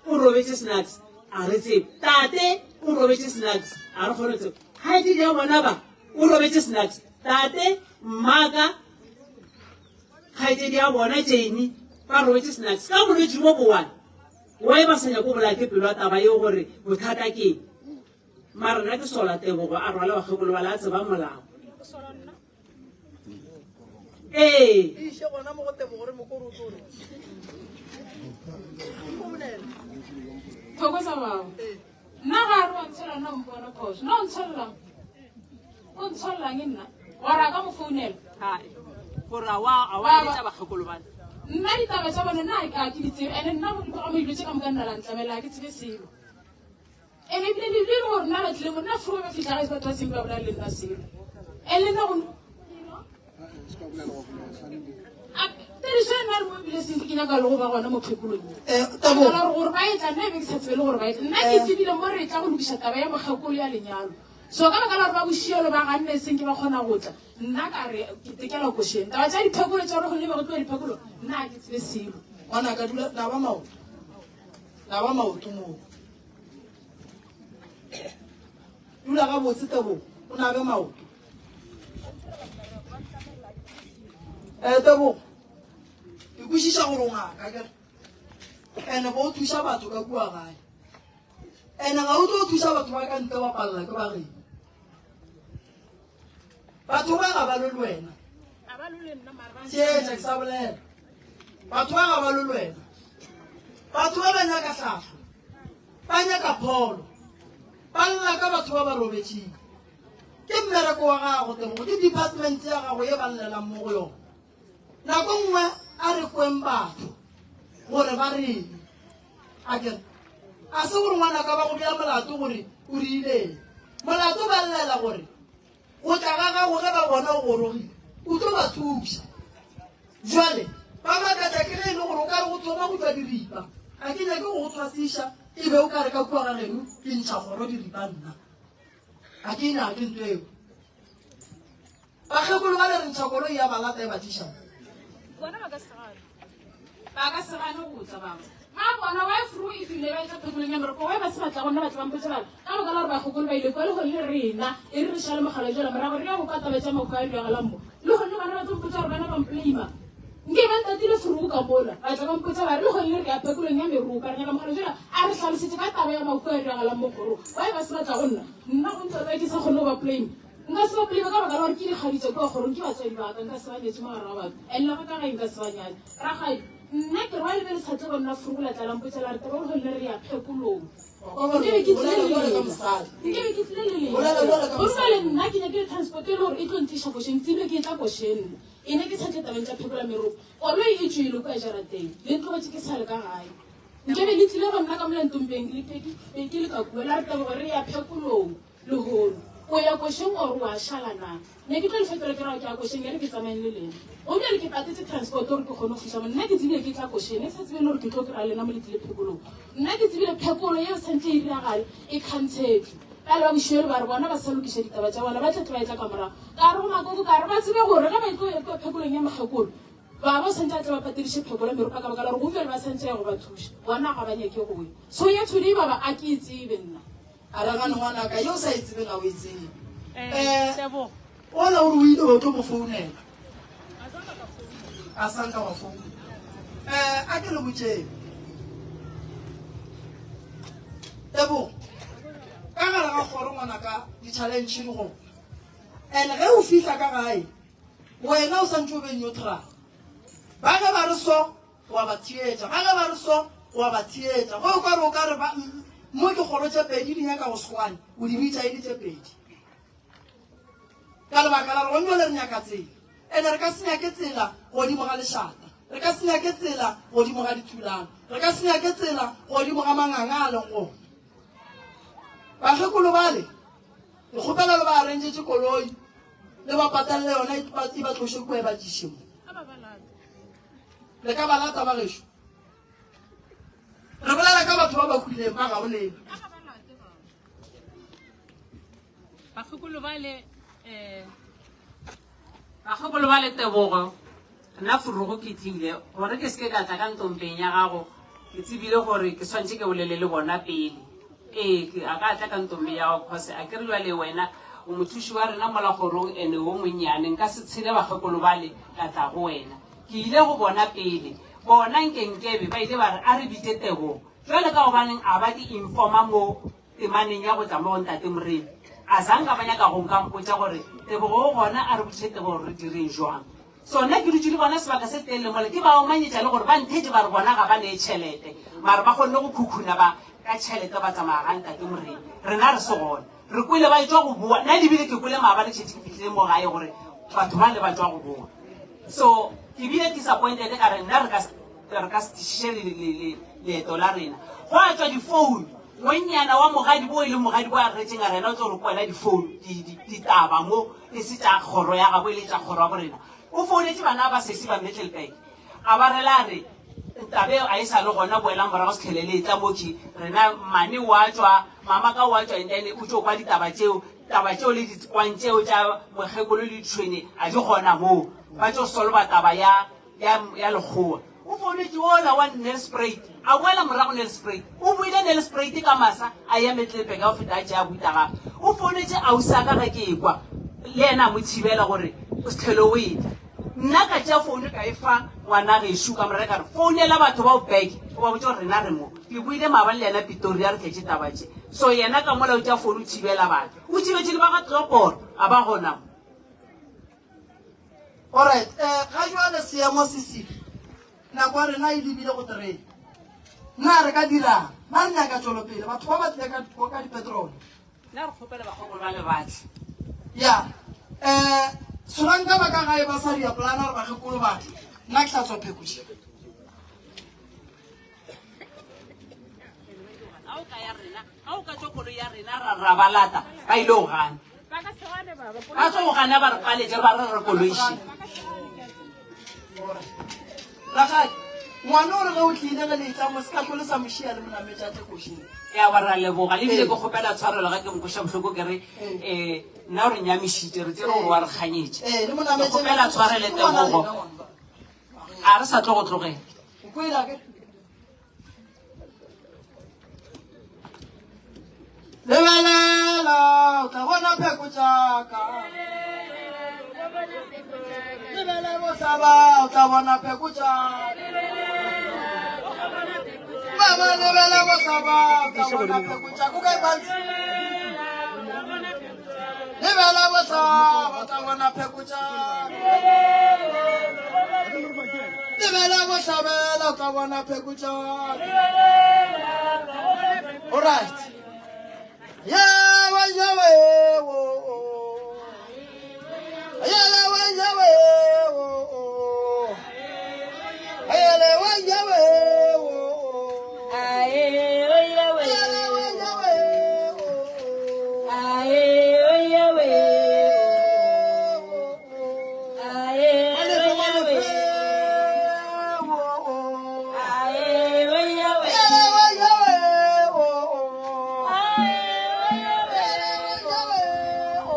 o robetše snacks, a re tsebe. Tate o robetše snacks, a re kgone go tseba. Kgaetšedi ya bona ba o robetše snacks. Tate, mmaka, kgaetšedi ya bona Jane ba robetše snacks ka bolwetši bo bowane. Why ba sa nyake go bolaya ke pelo ya taba yeo gore bothata ke eng? Mara nna ke sola Tebogo a rwala bakgekolo bale a tseba molao. Ee. Iše gona mo go Tebogo re mokorotoro. Thokoza baba. Nna ga a re wa ntshola nna o mpona phoso. Nna o ntsholelang? O ntsholelang nna? Wa re a ka mo founela? Hai. Gore a wa a wa eletša bakgekolo bale. Nna ditaba tša bone nna ga ke di tsebe. Ene nna go tloga mo dilo tše ka moka nna la ntlamela ga ke tsebe selo. Ene ebile le le gore nna ba tlile mo nna fro ba fihla gae batho ba seng ba bolela le nna selo. Ene nna go tirišo e nna re mo ebile seng ke nyaka le go ba gona mo phekolong gore gore ba etla nna e be ke sa tsebe le gore ba etla nna ke tsebile mo re tla go lokiša taba ya mokgekolo ya lenyalo so ka baka la gore ba bošielo ba ganne seng ke ba kgona go tla nna ka re ke tekela košeng taba tša diphekolo tša gore go lebe go tloa diphekolo nna ga ke tsebe selo Ngwanaka dula naba maoto. Naba maoto moo. Dula gabotse Tebogo, o nabe maoto. Eh Tebogo, ke kwešiša gore o ngaka kere. Ene bo o thuša batho ka kua gae. Ene ga o tlo thuša batho ba ka ntle wa palela ke ba geno. Batho ba ga ba lwe le wena. Theetša ke sa bolela. Batho ba ga ba lwe le wena. Batho ba ba nyaka hlahlo. Ba nyaka pholo. Ba lla ka batho ba ba robetšeng. Ke mmereko wa gago Tebogo, ke department ya gago ye ba llelang mo go yona. Nako nngwe a re kweng batho gore ba reng. A kere a se gore ngwanaka ba go bea molato gore o rileng. Molato ba llela gore go tla ga gago ge ba bona o gorogile o tlo ba thuša. Jwale ba makatša ke ge e le gore o ka re go thoma go tšwa diripa. Ga ke nyake go go tshwasiša e be o ka re ka kua ga geno ke ntšha kgoro diripa nna. Ga ke e nyake ntho eo. Bakgekolo ba le re ntšha koloi ya balata e ba tliša mo. Bona ba ka se gane. Ba ka se gane go tla baba. Ba bona why fru e file ba etla phekolong ya moropo why ba se batla go nna batla ba mpotsa ba ka baka la gore bakgekolo ba ile kwa le go le rena e re re šale mogala jala morago re ya go kwa taba tša mahu a diragalang mo le gonne bana ba tlo mpotsa gore bana ba mpleima nke ba ntatile fru ka mola ba tla ba mpotsa ba re le gonne re ya phekolong ya meropa re nyaka mogala jala a re hlalosetse ka taba ya mahu a diragalang mo kgorong why ba se batla go nna nna go ntse ke sa kgone go ba blame Nka se ba blame ka baka la gore ke dikgadi tša kua kgorong, ke batswadi ba ka, nka se ba nyatše mo gare ga batho, and le ga ka gae nka se ba nyale. Rakgadi, nna ke re wa lebe le sa tle go nna furugu la tla la mpotša la re taba le gonne re ya phekolong. Nke be ke tlile le lena. Nke be ke tlile le lena. Gore bjale nna ke nyakile transport e le gore e tlo ntliša košeng, tsebile ke e tla košeng nna. E ne ke sa tle tabeng tša phekola meropa. Koloi e tšwile kua jarateng, le ntlogetše ke sa le ka gae. Nke be le tlile go nna ka mola ntompeng le be ke le ka kua la re taba gore re ya phekolong. Lehono, o ya košeng or o a šala na? Ne ke tlo le fetola ke ra ke ya košeng, e re ke tsamayeng le lena. Go bjale ke patetse transport gore ke kgone go fihla mo. Nna ke tsebile ke tla košeng, ne ke sa tsebe le gore ke tlo kry-a lena mo le tlile phekolong. Nna ke tsebile phekolo yeo santse e diragale e khantshetšwe. Bjale ba bošego ba re bona ba sa lokiša ditaba tša bona, ba tla tle ba etla ka morago. Ka re go makoko ka re ba tsebe gore ge ba tlo ya kua phekolong ya mokgekolo, baba o santse a tle ba patediše phekolo ya meropa ka baka la gore go bjale ba santse ya go ba thuša, bona ga ba nyake go ya. So ya today baba a ke e tsebe nna. A re gane ngwanaka yo o sa e tsebeng ga o e tsebe. Um ola o re o ile wa tlo mo founela. A sanka wa founa. Um a ke le botšeng. Tebogo, ka gare ga kgoro ngwanaka di-challenge di gona. And ge o fihla ka gae, wena o santse o be neutral. Ba ge ba re so, O a ba theetša. Ga ge ba re so, o a ba theetša. Ge o ka re o ka re ba, mo ke kgoro tše pedi di nyaka go swane, o di bitša e le tše pedi. Ka lebaka la gore gone jwale re nyaka tsela. Ene re ka se nyake tsela godimo ga lešata. Re ka se nyake tsela godimo ga dithulano. Re ka se nyake tsela godimo ga manganga a leng gona. Bakgekolo bale, ke kgopela le ba arrangetše koloi, le ba patalele yona e ba tloše kua e ba tšiše mo. Le ka ba lata ba gešo. Re bolela ka batho ba ba hwileng ba gaboleng. Bakgekolo ba le um bakgekolo ba le tebogo nna furugo ke tlile gore ke seke ka tla ka ntompeng ya gago ke tsebile gore ke swantše ke bolele le bona pele ee a ka tla ka ntompe ya gago cause a ke re jale wena o mothuši wa rena mola kgorong ene wo monnyane nka se tshele bakgekolo bale ka tla go wena ke ile go bona pele bona nkenkebe ba ile ba re a re bitse tebogo jale ka gobaneng a ba di informa mo Temaneng ya go tla mo go Ntate Moremi, a zanka ba nyaka go nka mpotša gore Tebogo o gona, a re botšiše Tebogo gore re direng jwang. So nna ke dutše le bona sebaka se telele mola ke ba omanyetša le gore ba nthetše ba re bona ga ba nee tšhelete, mara ba kgonne go khukhuna ba ka tšhelete ba tsamaya ga Ntate Moremi. Rena re se gona. Re kwele ba etšwa go boa, nna ebile ke kwele maabane tšhetše ke fihlile mo gae gore batho bale ba tšwa go boa. So ke bile disappointed ka re nna re ka re ka se tišiše leeto la rena. Gwa tšwa difounu Ngwennyana wa mogadi bo e le mogadi bo a retšeng a rena o tlo re kwela difounu ditaba mo e se tša kgoro ya gabo e le tša kgoro ya borena. O founetše bana ba sesi ba Middelburg a ba rela a re tabe a e sa le gona boelang morago setlhele le etla mo ke rena mane wa tšwa mama ka wa tšwa and then o tšo kwa ditaba tšeo taba tšeo le dikwang tšeo tša mokgekolo le ditšhwene a di gona moo ba tšo solva taba ya ya, ya lekgowa. O founetše wola wa Nelspruit, a boela morago Nelspruit. O boile Nelspruit ka masa, a ya Middelburg a go feta a tšea buta gape. O founetše ausaka ge ke ekwa, le yena a mo thibela gore o se tlhole o etla. Nna ka tšea founu ka e fa ngwana gešo ka morare ka re, founela batho bao back, o ba botše gore rena re mo. Ke buile maabane le yena Pitoria re tletše taba tše. So yena ka mola o tšea founu o thibela batho. O thibetše le ba ga Tlokoro, a ba gona mo. Alright, eh, ga jwale seemo se sile. Nako ya rena e lebile go terene. Na re ka dirang? Na re nyaka tšwelopele? Batho ba ba tlile ka ka dipetrole. Nna re kgopela bakgokolo ba lebatle. Ya, eh, solanka ba ka gae ba sa ria polana gore bakgekolo ba tle. Nna ke tla tswa phekoši. Ga o ka ya rena, ga o ka tšwa koloi ya rena ra ra ba lata, ba ile go gana. Ba tlo go gana ba re paletše ba re re koloi še. Rakgadi, ngwana o re ge o tlile ge le etla mo se ka hlole sa mo šia le mo nametša a tle košing. Ya ba ra leboga le ebile ke kgopela tshwarelo ga ke mokweša bohloko ke re um nna o re nyamišitše re tsere gore wa re kganyetše. Ee, le mo Ke nametše kgopela tshwarelo Ke ngwana Tebogo. lena ngwana. A re sa tlo go tlogela. O kwele akere? Lebelela, o tla bona pheko tšaka. Lebele bohlaba, o tla bona pheko tšaka. Mama, lebele bohlaba, o tla bona pheko tšaka. O kae Bansi? Lebele bohlaba, o tla bona pheko tšaka. Lebele bohlabela, o tla bona pheko tšaka. All right. Yewe, yewe, wo, oh. Yewe, yewe, wo, oh. Yewe, yewe, wo, oh. Yewe, yewe, wo, oh. Malefe, malefe, wo, oh. Yewe, yewe, wo, oh. Yewe, yewe, oh.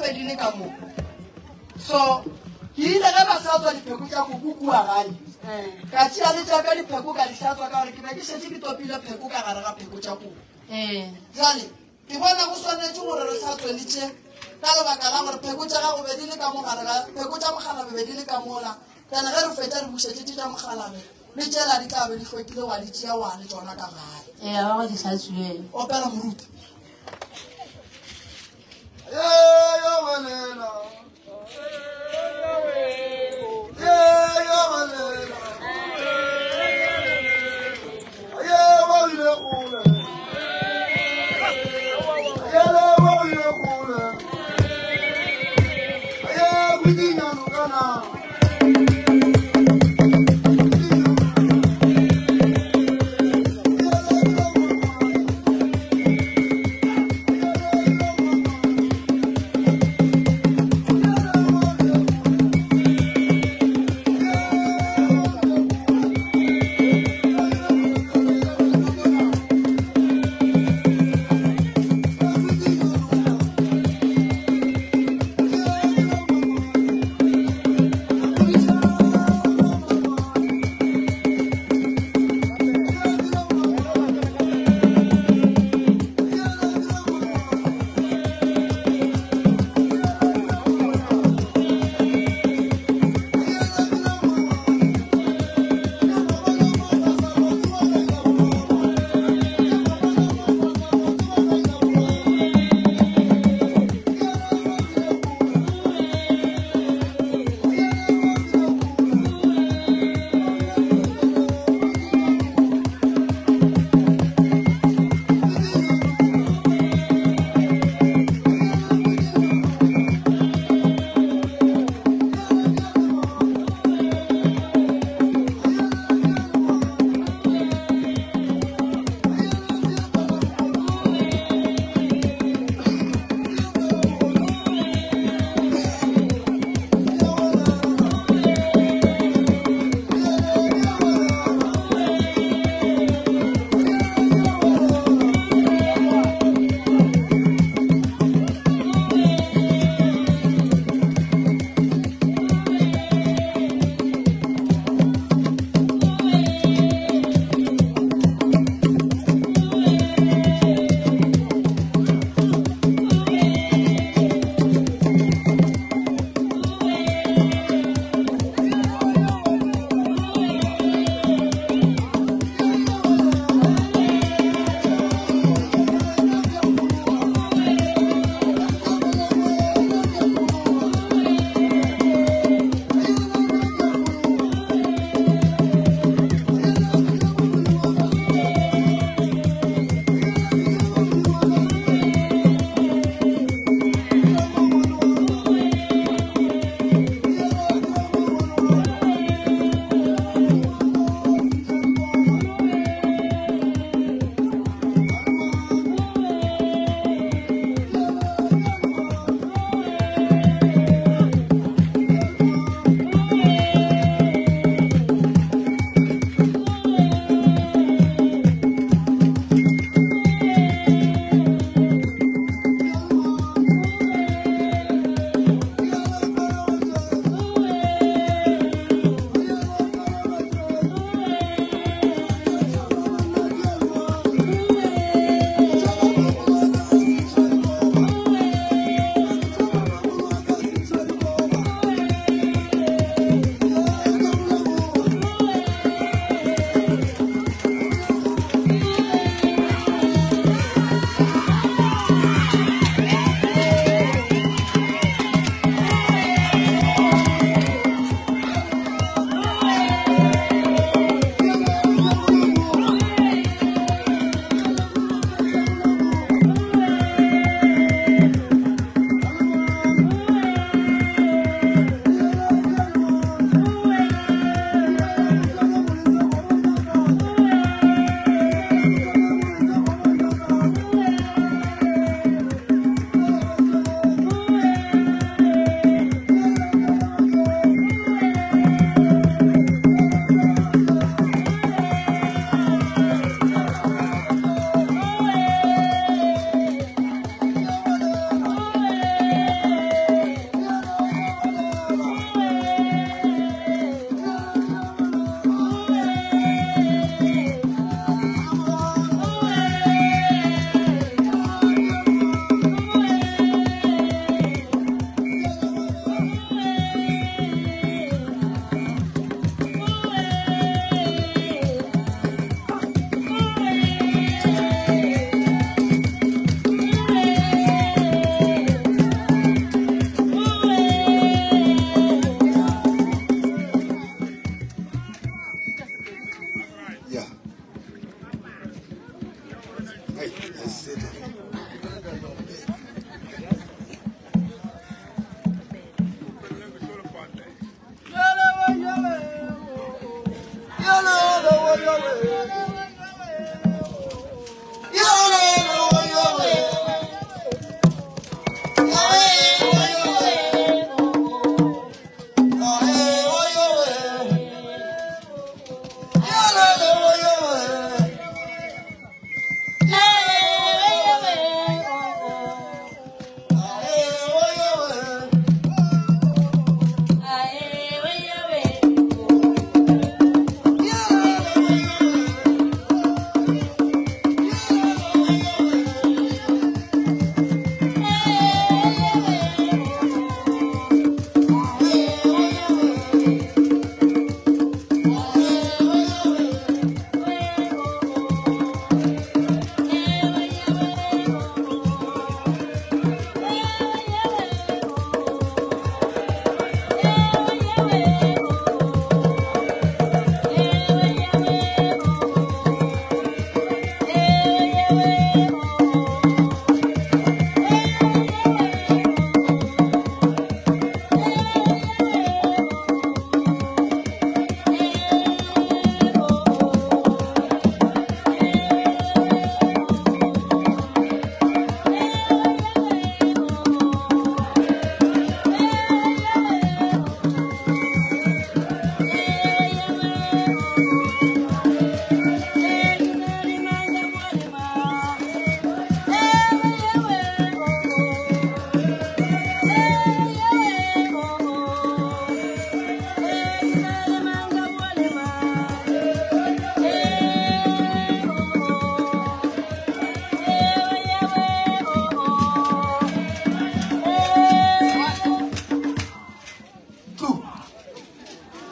be di le ka mo. So ke ile ge ba hlatswa dipheko tša koko kua gae, ka tšea le tša ka dipheko ka di hlatswa ka gore ke be ke šetše ke topile pheko ka gare ga pheko tša koko. Bjale ke bona go swanetše gore re hlatswe le tše ka lebaka la gore pheko tša gago be di le ka mo gare ga pheko tša mokgalabje be di le ka mola. Then ge re fetša re bušetše tše tša mokgalabje le tšela di tla be di hlwekile wa di tšea wa le tšona ka gae. Ee, ba go di hlatswiwe. Opela moruti.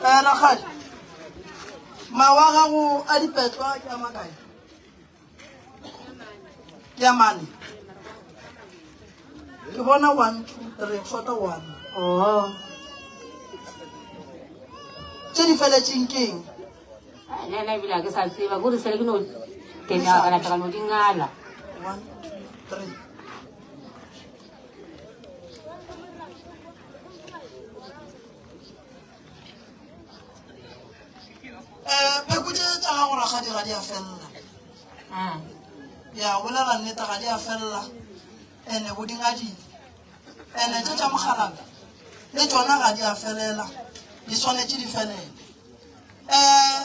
Eh, rakgadi mawa gago a dipetlwa ke a makae ke a mane ke bona one two three shota one oh tše di feletseng keng nna ebile ga ke sa tseba kore sele ke no tenagala ka no di ngala one two three um pheko tše tša gago rakgadi ga di a felela ya bolela nnete ga di a felela ene bo dingadile ene tše tša mogalabe le tšona ga di a felela di swanetše di felele um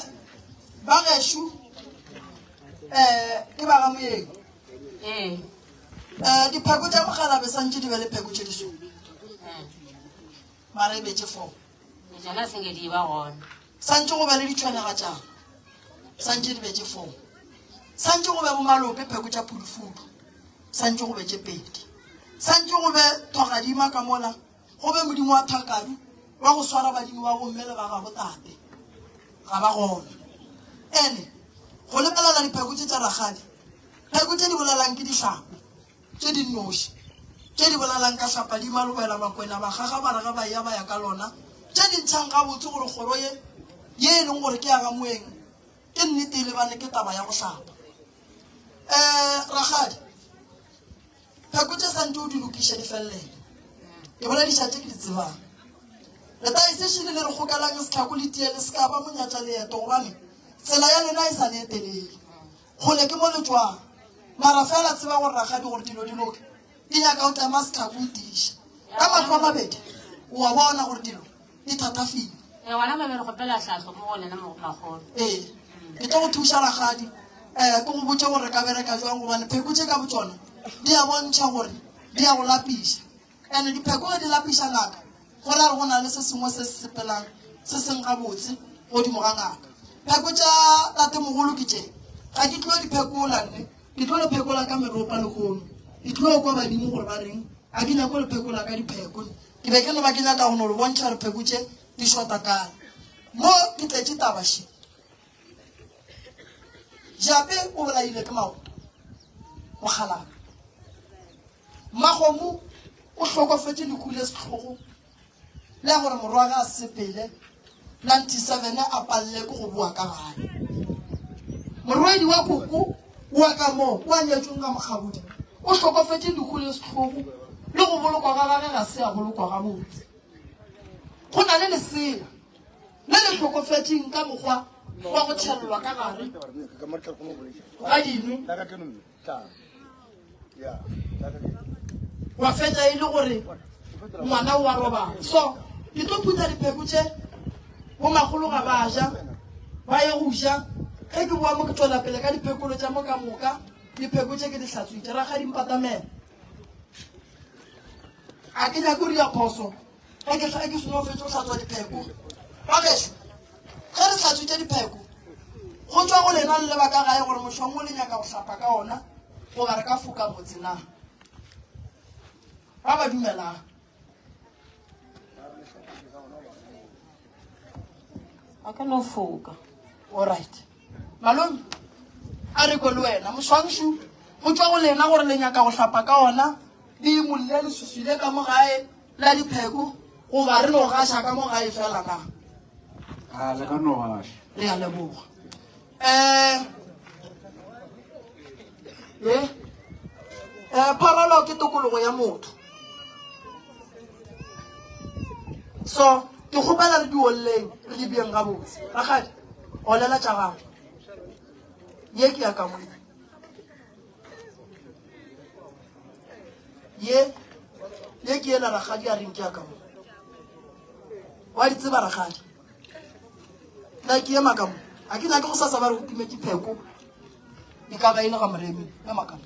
ba gešo um ke ba ga moyeng um dipheko tša mogalabe santše di be le pheko tše di so mara e betše foo tsona senke di ba gona santše go be le ditšhwenega tšang santše di betše foo santše go be bomalope pheko tša phudufudu santše go be tše pedi santše go be thogadima ka mola go be modimo wa thakadu wa go swara badimo ba bomme le ba gabo tate ga ba gona ene go lebelela dipheko tše tša rakgadi pheko tše di bolelang ke dihlapo tše di nnoši tše di bolelang ka hlapadima lobela bakwena bakgaga ba re ge ba eya ba ya ka lona tše di ntšhang gabotse gore kgoro ye ye e leng gore ke ya ga moeng ke nnete e lebane ke taba ya go hlapa um rakgadi pheko tše santse o di lokiše di felelele ke bolediša tše ke di tsebang letaese šile le re kgokelang setlhako le tie le se ka ba monyatša leeto gobane tsela ya lena e sa le e telele Kgole ke mo le tšwang. Mara fela tseba gore rakgadi gore dilo di loke di nyaka o tlema setlhako o tiiša. Ka mahlo a mabedi o a bona gore dilo di thatafile. Ee, gona ba be re kgopela hlahlo mo go lena makgolo. Ee, ke tlo go thuša rakgadi um ke go botše gore re ka bereka jwang gobane pheko tše ka botšona di a bontšha gore di a go lapiša. And dipheko ge di lapiša ngaka go ra gore go na le se sengwe se se sepelang se seng gabotse godimo ga ngaka. Pheko tša tatemogolo ke tše, ga ke tlo di phekola nne, ke tlo le phekola ka meropa lehono. Ke tlo kwa badimo gore ba reng, ga ke nyako le phekola ka dipheko. Ke be ke no ba ke nyaka go no le bontšha gore pheko tše di shota kae. Mo ke tletše taba še. Jape o bolaile ke maoto, mokgalabje. Mmakgomo o hlokofetše lehu le sehlogo la gore morwage a sepele 97 a palele ke go boa ka gae. Morwedi wa koko wa ka moo o a nyetšweng ka mokgabodi o hlokofetše lehu le sehlogo le go bolokwa ga gage ga se a bolokwa gabotse. Go na le lesea le le hlokofetšeng ka mokgwa wa go tšhelelwa ka gare ga dino wa fetša e le gore ngwana o a robala. So ke tlo phutha dipheko tše bomakgolo ga ba ja ba ye go ja. Ge ke boa mo ke tšwela pele ka diphekolo tša mo ka moka. Dipheko tše ke di hlatswitše. Rakgadi mpatamela. A ke nyake go dira phoso ge ke ke seno fetše go hlatswa dipheko. Ba gešo, ge re hlatswitše dipheko, go tšwa go lena le leba ka gae gore mošong o le nyaka go hlapa ka ona goba re ka foka motse na. Ba ba dumelang. A ka no foka. All right. Malome, a re kwe le wena. Mošwangšu, go tšwa go lena gore le nyaka go hlapa ka ona, le imolle leswiswi le ka mo gae la dipheko, goba re no gaša ka mo gae fela na? A le ka no gaša. Re a leboga. Um ye um pharolo ke tokologo ya motho. So ke kgopela re di olleng, re di beeng gabotse. Rakgadi, olela tša gago. Ye ke ya ka mo. Ye ye ke ela rakgadi a reng ke ya ka mo. Wa di tseba rakgadi. Nna ke ema ka mo. A ke nyake go sasa ba re o timetše pheko. E ka ba e le ga Moremi. Ema ka mo.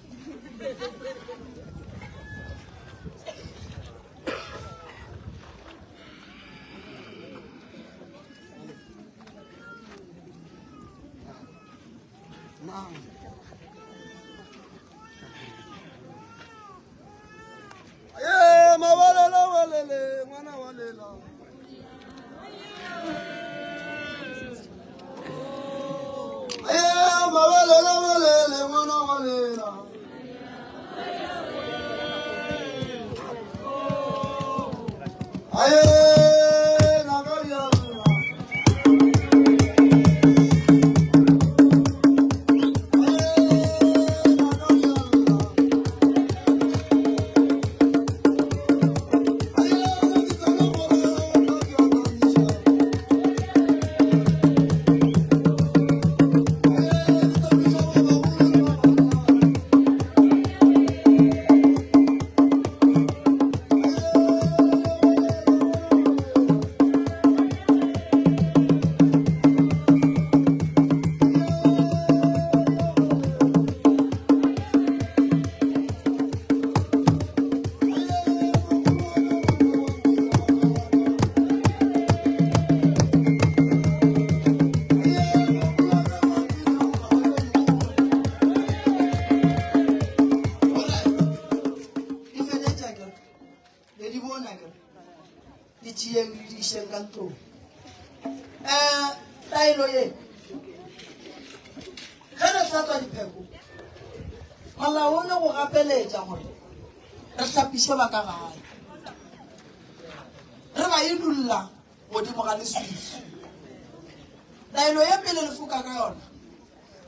Ye mabalela walele ngwana walela. Ye mabalela walele ngwana walela. Aye Le di bona ke di tšeeng le di išeng ka ntlong. Um taelo ye ge re hlatswa dipheko, molao o ne go gapeletša gore re hlapiše ba ka gae, re ba idulla godimo ga leswiswi. Taelo ye pele le foka ka yona,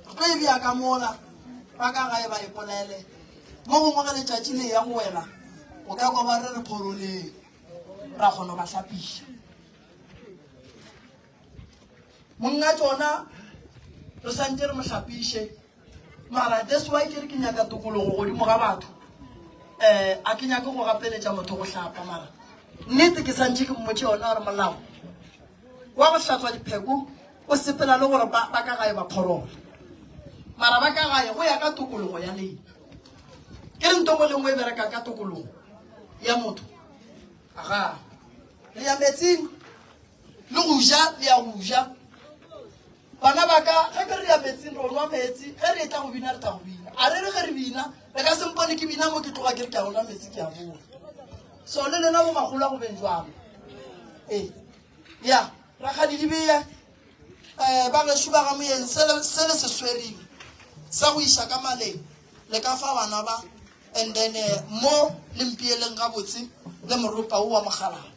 re tlo e bea ka mola ba ka gae ba ipolele. Mo gongwe ge letšatši le ya go wela, o ka kwa ba re re phoroleng, ra kgona go ba hlapiša. Monga tšona re santše re mo hlapiše, mara that's why ke re ke nyaka tokologo godimo ga batho. Um a ke nyake go gapeletša motho go hlapa, mara nnete ke santše ke mmotše yona gore molao wa go hlatswa dipheko o sepela le gore ba ka gae ba phorola, mara ba ka gae go ya ka tokologo ya lena. Ke re nto ngwe le nngwe e bereka ka tokologo ya motho. Aga re ya metsing le go ja, le ya go ja bana ba ka. Ge ke re ya metsing, re nwa metsi. Ge re etla go bina, re tla go bina. A re re ge re bina, le ka sempone ke bina mo ke tloga ke re ke a go nwa metsi, ke a boa. So le lena bo magolo a go beng jwalo. Ee ya rakgadi di beye um ba gešo ba ga moyeng, se le se swereng sa go iša ka maleng le ka fa bana ba, and then mo le mpieleng gabotse le moropa o wa mogalana.